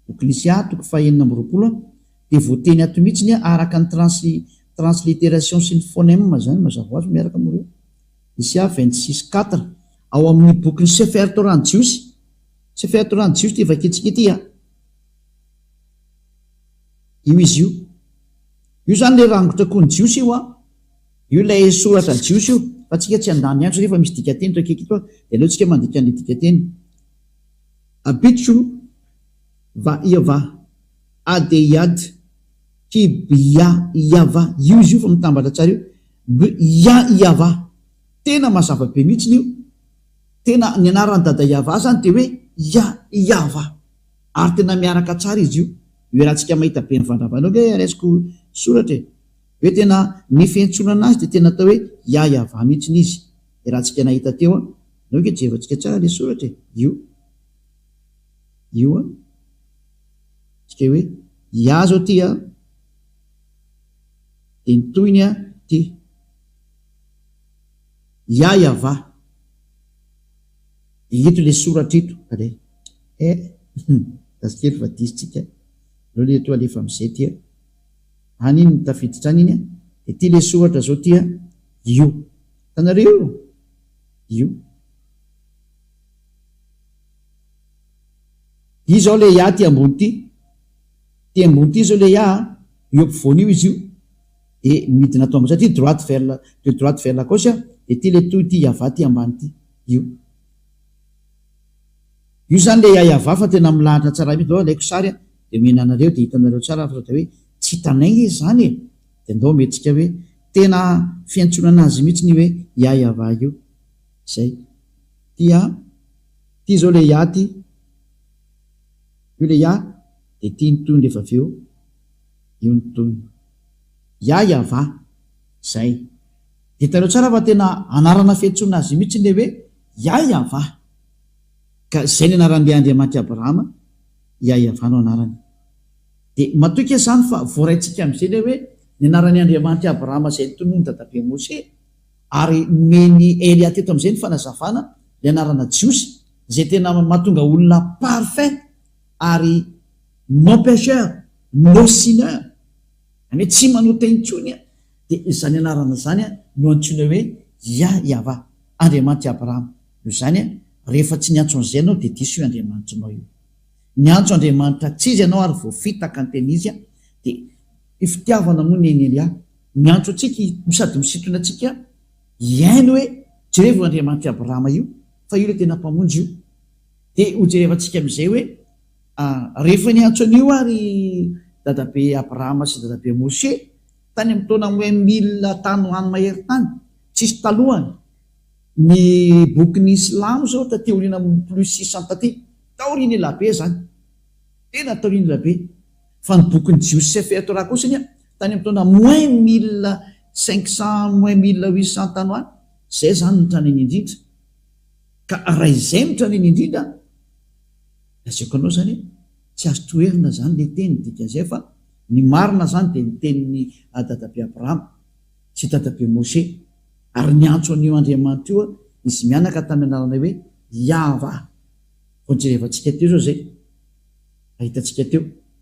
Bokin'Isia, toko faha 26, dia voateny ato mihitsy ny araka ny translittération sy ny phonème izany, mazava ho azy miaraka moa ireo. Isia 26 quatre, ao amin'ny bokin'ny Sefer Torah ny Jiosy. Sefer Torah ny Jiosy ity vakintsika ity a. Io izy io. Io izany ilay rangotra koa ny Jiosy io a. Io ilay soratra jiosy io, fa tsika tsy handany andro satria efa misy dikanteny eto akaiky eto dia aleo tsika mandika an'ilay dikanteny. Abitcho va iava adeyad ki bya iava, io izy io fa mitambatra tsara io, bya iava, tena mazava be mihitsiny io, tena ny anaran'i dada iava zany dia hoe ya iava, ary tena miaraka tsara izy io, io iarahantsika mahita be mivandravandra io ange raisiko soratra e. Hoe tena ny fiantsonana azy dia tena atao hoe Yah-Yavah mihitsiny izy. Iarahantsika nahita teo an. Aleo ange jerevantsika tsara ilay soratra e. Io. Io an. Tsika hoe Yah zao ty an. Dia ny tohiny an ty. Yah-Yavah. Dia ito ilay soratra ito. Alay. Eh. Gasy kely fa diso tsika. Aleo ilay eto alefa amin'izay ty an. Any iny no tafiditra any iny an, dia ity ilay soratra zao ity an, io. Hitanareo io? Io. Io izao ilay ya aty ambony ity. Ity ambony ity izao ilay ya an, io ampovoany io izy io. Dia midina ato ambany, satria droite vers la, de droite vers la gauche an, dia ity ilay toy ity yava aty ambany ity. Io. Io izany ilay Yayava fa tena milahatra tsara mihitsy, ndao alaiko sary dia omena anareo dia hitanareo tsara fa sao dia hoe tsy hitanay nge izany e! Dia ndao omentsika hoe tena fiantsoana anazy mihitsy ny hoe Yayava io. Izay. Ty a, ty izao ilay Ya ty. Io ilay Ya dia ty ny tohiny rehefa avy eo. Io ny tohiny. Yayava. Izay. Dia hitanareo tsara fa tena anarana fiantsoana azy mihitsy ilay hoe Yayava. Ka izay ny anaran'ilay Andriamanitr'i Abrahama, Yahyavan no anarany. Dia matoky aho izany fa voaraintsika amin'izay ilay hoe ny anaran'i Andriamanitr'i Abrahama izay notononin'i dadabe Moshe, ary nomen'i Elia teto amin'izay ny fanazavana ilay anarana jiosy izay tena mahatonga olona parfait ary non pecheur, no sinner, izany hoe tsy manota intsony, dia izany anarana izany no antsoina hoe Yah-Yavah, Andriamanitr'i Abrahama. Noho izany, rehefa tsy niantso an'izay ianao dia diso io Andriamanitrinao io. Niantso Andriamanitra tsy izy ianao ary voafitaka ny tena izy dia io fitiavana moa ny an'i Elia. Miantso antsika no sady misintona antsika hihaino hoe jerevo io Andriamanitr'i Abrahama io fa io ilay tena Mpamonjy io. Dia hojerevantsika amin'izay hoe rehefa niantso an'io ary dadabe Abrahama sy dadabe Moshe tany amin'ny taona moins mille tany ho any mahery tany, tsisy talohany. Ny bokin'ny silamo zao taty aoriana plus 600 taty, taoriana elabe zany, tena taoriana elabe, fa ny bokin'ny jiosy sefer torah kosa anie tany amin'ny taona moins 1500 moins 1800 tany ho any, zay zany no tranainy indrindra, ka raha izay no tranainy indrindra, lazaiko anao zany hoe tsy azo toherina zany le teny, dikan'izay fa ny marina zany dia ny tenin'i dadabe Abrahama sy dadabe Moshe. Ary niantso an'io Andriamanitra io izy mianaka tamin'ny anarana hoe Yahvah. Vao nojerevantsika teo izao izay. Hitantsika teo.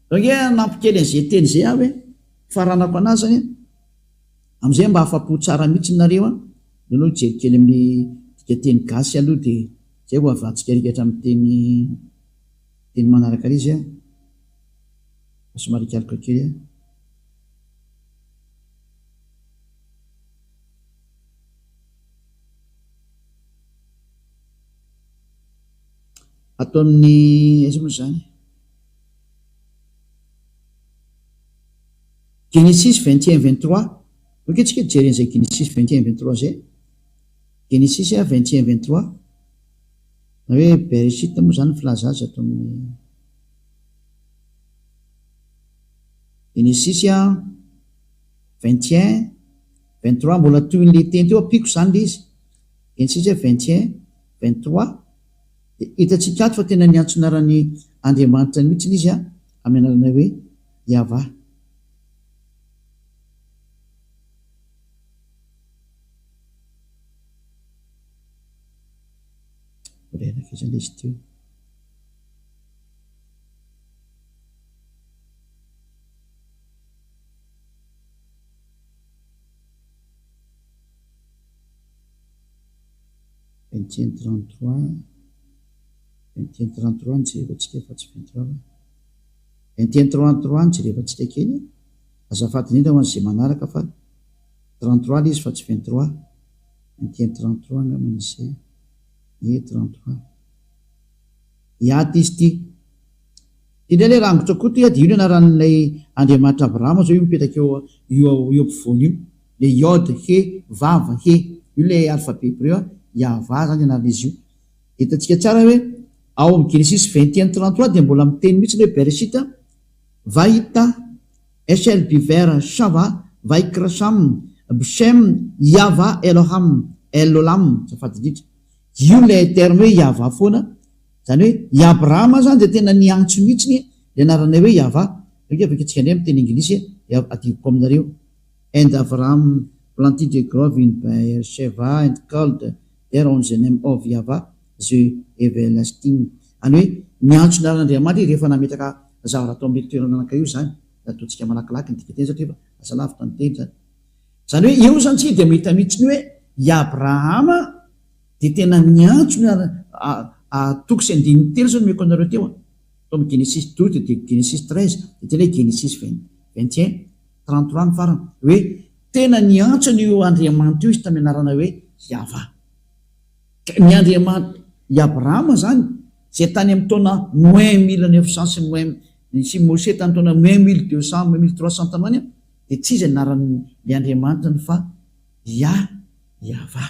Zao ange hanampy kely an'izay teny izay aho e. Faranako an'azy zany an. Amin'izay mba afa-po tsara mihitsy nareo an. Aleo aloha hijery kely amin'ny dikanteny gasy aloha dia izay vao havantsika rikatra amin'ny teny teny manaraka ary izy an. Fa somary hikaloka kely aho. Ato amin'ny aiza moa izany? Genesis 21 23. Ok tsika hijery an'izay Genesis 21 23 izay. Genesis 21 23. Na hoe Bereshit moa izany ny filaza azy ato amin'ny Genesis 21 23 mbola tohin'ilay teny teo ampiako izany ilay izy. Genesisy 21 23 dia hitantsika ato fa tena niantso anaran'i Andriamanitra mihitsy izy amin'ny anarana hoe Yavah. Mbola ela kely izany ilay izy teo. 21 33 21 33 no jerevantsika fa tsy 23 fa 21 33 no jerevantsika kely azafady indrindra ho an'izay manaraka fa 33 ilay izy fa tsy 23 21 33 angamba ny izay ie 33 Hiaty izy ity. Ity indray ilay rangotra koa ity dia io ny anaran'ilay Andriamanitra Abrahama izao io mipetraka eo io eo ampovoany io. Ilay Yod, He, Vav, He. Io ilay alphabet hebreu, Yahvah izany ny anaran'izy io. Hitantsika tsara hoe ao amin'ny Genesis 21 33 dia mbola miteny mihitsy ilay hoe Bereshit, Vahita, Eshel Biver Shava, Vaikra Sham, Bshem, Yahvah Eloham, El Olam, azafady indrindra. Io ilay terme hoe Yahvah foana, izany hoe i Abrahama izany dia tena niantso mihitsy ny anarana hoe Yahvah. Aleo ange vakintsika indray amin'ny teny anglisy dia adinoko aminareo. And Abraham planted a grove in Beer-sheva and called there on the name of Yahvah the everlasting. Izany hoe niantso ny anaran'Andriamanitra izy rehefa nametraka zavatra tao amin'io toerana anankiray io izany. Ataontsika malakilaky ny dikanteny satria efa lasa lavitra ny teny izany. Izany hoe eo izany isika dia mahita mihitsy ny hoe i Abrahama dia tena niantso ny toko sy andininy telo izao nomeko anareo teo an. Tao amin'ny Genesis 12 dia Genesis 13 dia tena hoe Genesis 21 33 ny farany. Hoe tena niantso an'io Andriamanitra io izy tamin'ny anarana hoe Yavah. Ka ny Andriamanitra i Abrahama izany. Izay tany amin'ny taona moins 1900 sy moins sy Moshe tamin'ny taona moins 1200, moins 1300 tany ho any dia tsy iza ny anaran'ilay Andriamanitrany fa Yah Yavah.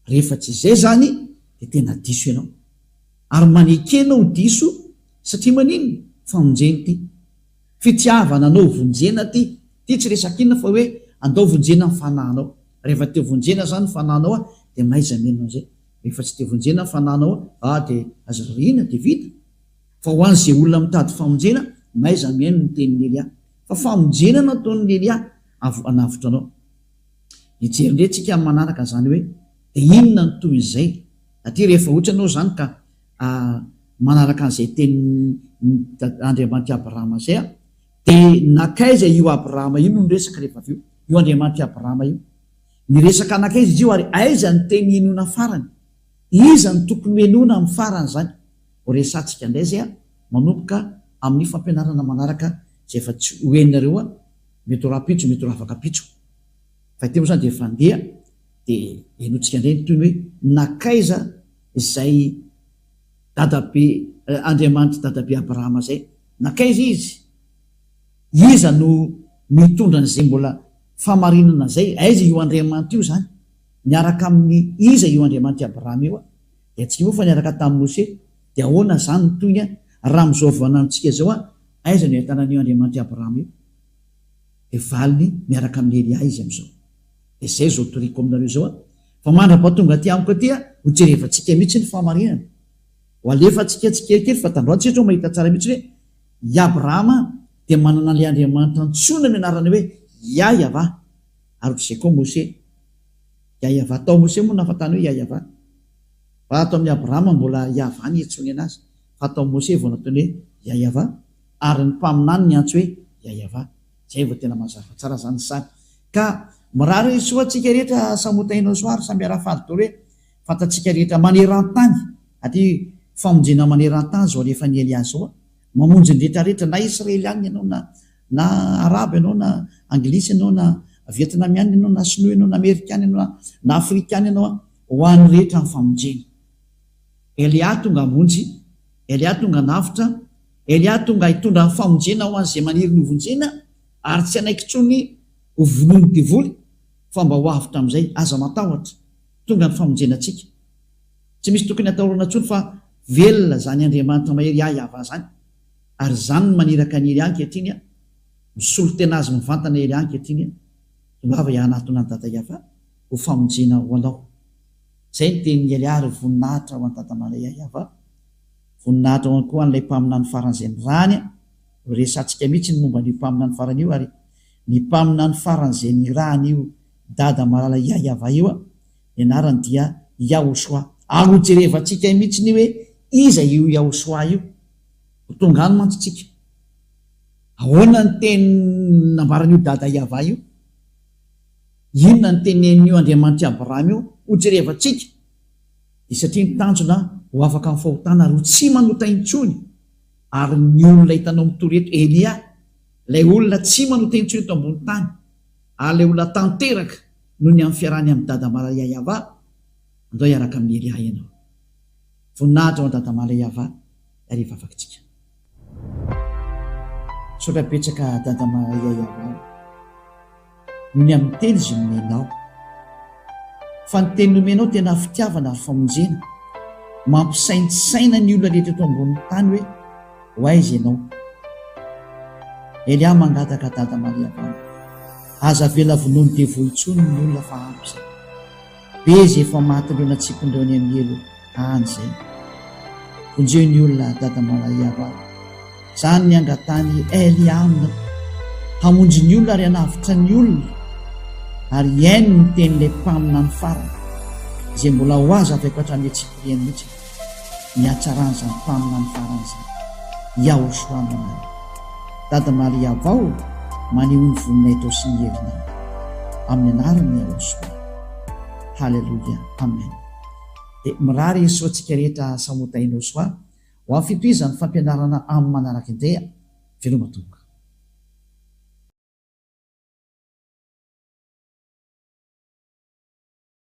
Rehefa tsy izay izany dia tena diso ianao. Ary maneke ianao ho diso satria maninona? Famonjena ity. Fitiavana anao vonjena ity. Ity tsy resaka inona fa hoe andao vonjena ny fanahinao. Rehefa te vonjena izany ny fanahinao dia mahaiza mihaino an'izay. Rehefa tsy te vonjena ny fanahinao ah dia aza rarihina dia vita. Fa ho an'izay olona mitady famonjena, mahaiza mihaino ny tenin'i Elia. Fa famonjena nataon'i Elia hanavotra anao. Hijery indray tsika amin'ny manaraka izany hoe dia inona ny tohin'izay. Aty rehefa ohatra ianao izany ka manaraka an'izay tenin'i Andriamanitr'i Abrahama izay dia nankaiza io Abrahama io no niresaka rehefa avy eo? Io Andriamanitr'i Abrahama io. Niresaka nankaiza izy io ary aiza ny teny henoina farany? Iza no tokony ho henoina amin'ny farany izany? Ho resahantsika indray izay manomboka amin'ny fampianarana manaraka izay efa tsy ho henonareo mety ho rahampitso mety ho rahafakampitso. Fa ity moa izany dia efa handeha dia henointsika indray ny tohiny hoe nankaiza izay dadabe Andriamanitr'i dadabe Abrahama izay? Nankaiza izy? Iza no mitondra an'izay mbola fahamarinana izay? Aiza io Andriamanitra io izany? Miaraka amin'ny iza io Andriamanitr'i Abrahama io? Dia tsy moa fa niaraka tamin'i Mose. Dia ahoana izany ny tohiny raha amin'izao vaninandrontsika izao aiza no ahitana an'io Andriamanitr'i Abrahama io? Dia valiny miaraka amin'i Elia izy amin'izao. Dia izay izao toriko aminareo izao fa mandra-pahatonga aty amiko aty ho jerevantsika mihitsy ny fahamarinana. Ho alefantsika tsikelikely fa tandroany tsika izao mahita tsara mihitsy hoe i Abrahama dia manana an'ilay Andriamanitra antsoina amin'ny anarana hoe Yah-Yavah ary ohatr'izay koa Mose. Yah-Yavah. Tao Mose moa nahafantany hoe Yah-Yavah. Fa ato amin'i Abrahama mbola Yavah ny iantsoany anazy fa tao Mose vao nataony hoe Yah-Yavah ary ny mpaminany niantso hoe Yah-Yavah. Izay vao tena mazava tsara izany ny sary. Ka mirary soa antsika rehetra samy ho tahinao soa ary samy hiara-faly daholo hoe fantatsika rehetra maneran-tany aty famonjena maneran-tany izao alefan'i Elia izao a! Mamonjy ny rehetra rehetra na Israeliana ianao na na Arabo ianao na Anglisy ianao na Vietnamiana ianao na Sinoa ianao na Amerikana ianao na Afrikana ianao a! Ho an'ny rehetra ny famonjena. Elia tonga hamonjy, Elia tonga hanavotra, Elia tonga hitondra ny famonjena ho an'izay maniry ny hovonjena ary tsy hanaiky intsony ho vonoin'ny devoly fa mba ho avotra amin'izay. Aza matahotra, tonga ny famonjena antsika. Tsy misy tokony hatahorana intsony fa velona izany Andriamanitra mahery ahy Yavah izany ary izany no maniraka an'i Elia ankehitriny, misolo tena azy mivantana Elia ankehitriny, tongava hianatona an'i Dada Yavah. ho famonjena ho anao. Izay ny tenin'i Elia ary voninahitra ho an'i Dada Maria Yavah. Voninahitra ho koa an'ilay mpaminany farany izay nirahany. Resahantsika mihitsy ny momba an'io mpaminany farany io ary ny mpaminany farany izay nirahany io Dada Malala Yavah io, ny anarany dia Yahoshua. Ary ho jerevantsika mihitsy ny hoe iza io Yahoshua io. Ho tonga any mantsy tsika. Ahoana ny teny nambaran'io Dada Yavah io? Inona no tenenin'io Andriamanitr'i Abrahama io? Hojerevantsika. Dia satria ny tanjona ho afaka amin'ny fahotana ary ho tsy manota intsony. Ary ny olona hitanao mitory eto, Elia, ilay olona tsy manota intsony eto ambony tany, ary ilay olona tanteraka noho ny amin'ny fiarahany amin'i Dada Malaya Yavah, andao hiaraka amin'i Elia ianao. Voninahitra ho an'i Dada Malaya Yavah, ary hivavaka tsika. Misaotra betsaka Dada Malaya Yavah. Noho ny amin'ny teny izay nomenao. Fa ny teny nomenao tena fitiavana ary famonjena. Mampisaintsaina ny olona rehetra eto ambonin'ny tany hoe ho aiza ianao. Elia mangataka Dada Maria Valo. Aza avela vonoin'ny devoly intsony ny olona fa ampy izay. Be izay efa matin'ireo natsipin'ireo any amin'ny helo any izay. Vonjeo ny olona Dada Maria Valo. Izany ny angatahany Elia aminy, hamonjy ny olona ary hanavotra ny olona, ary hihaino ny tenin'ilay mpaminany farany, izay mbola ho azo avaiko hatramin'ny antsipiriany mihitsy ny hatsaran'izany mpaminany farany izany. Yahoshua no anarany. Dada Maria vao maneho ny voninahitrao sy ny herinao. Amin'ny anaran'i Yahoshua. Haleloia. Amen. Dia mirary soa antsika rehetra samy ho tahinao soa. Ho amin'ny fitohizan'ny fampianarana amin'ny manaraka indray a! Veloma tompoko.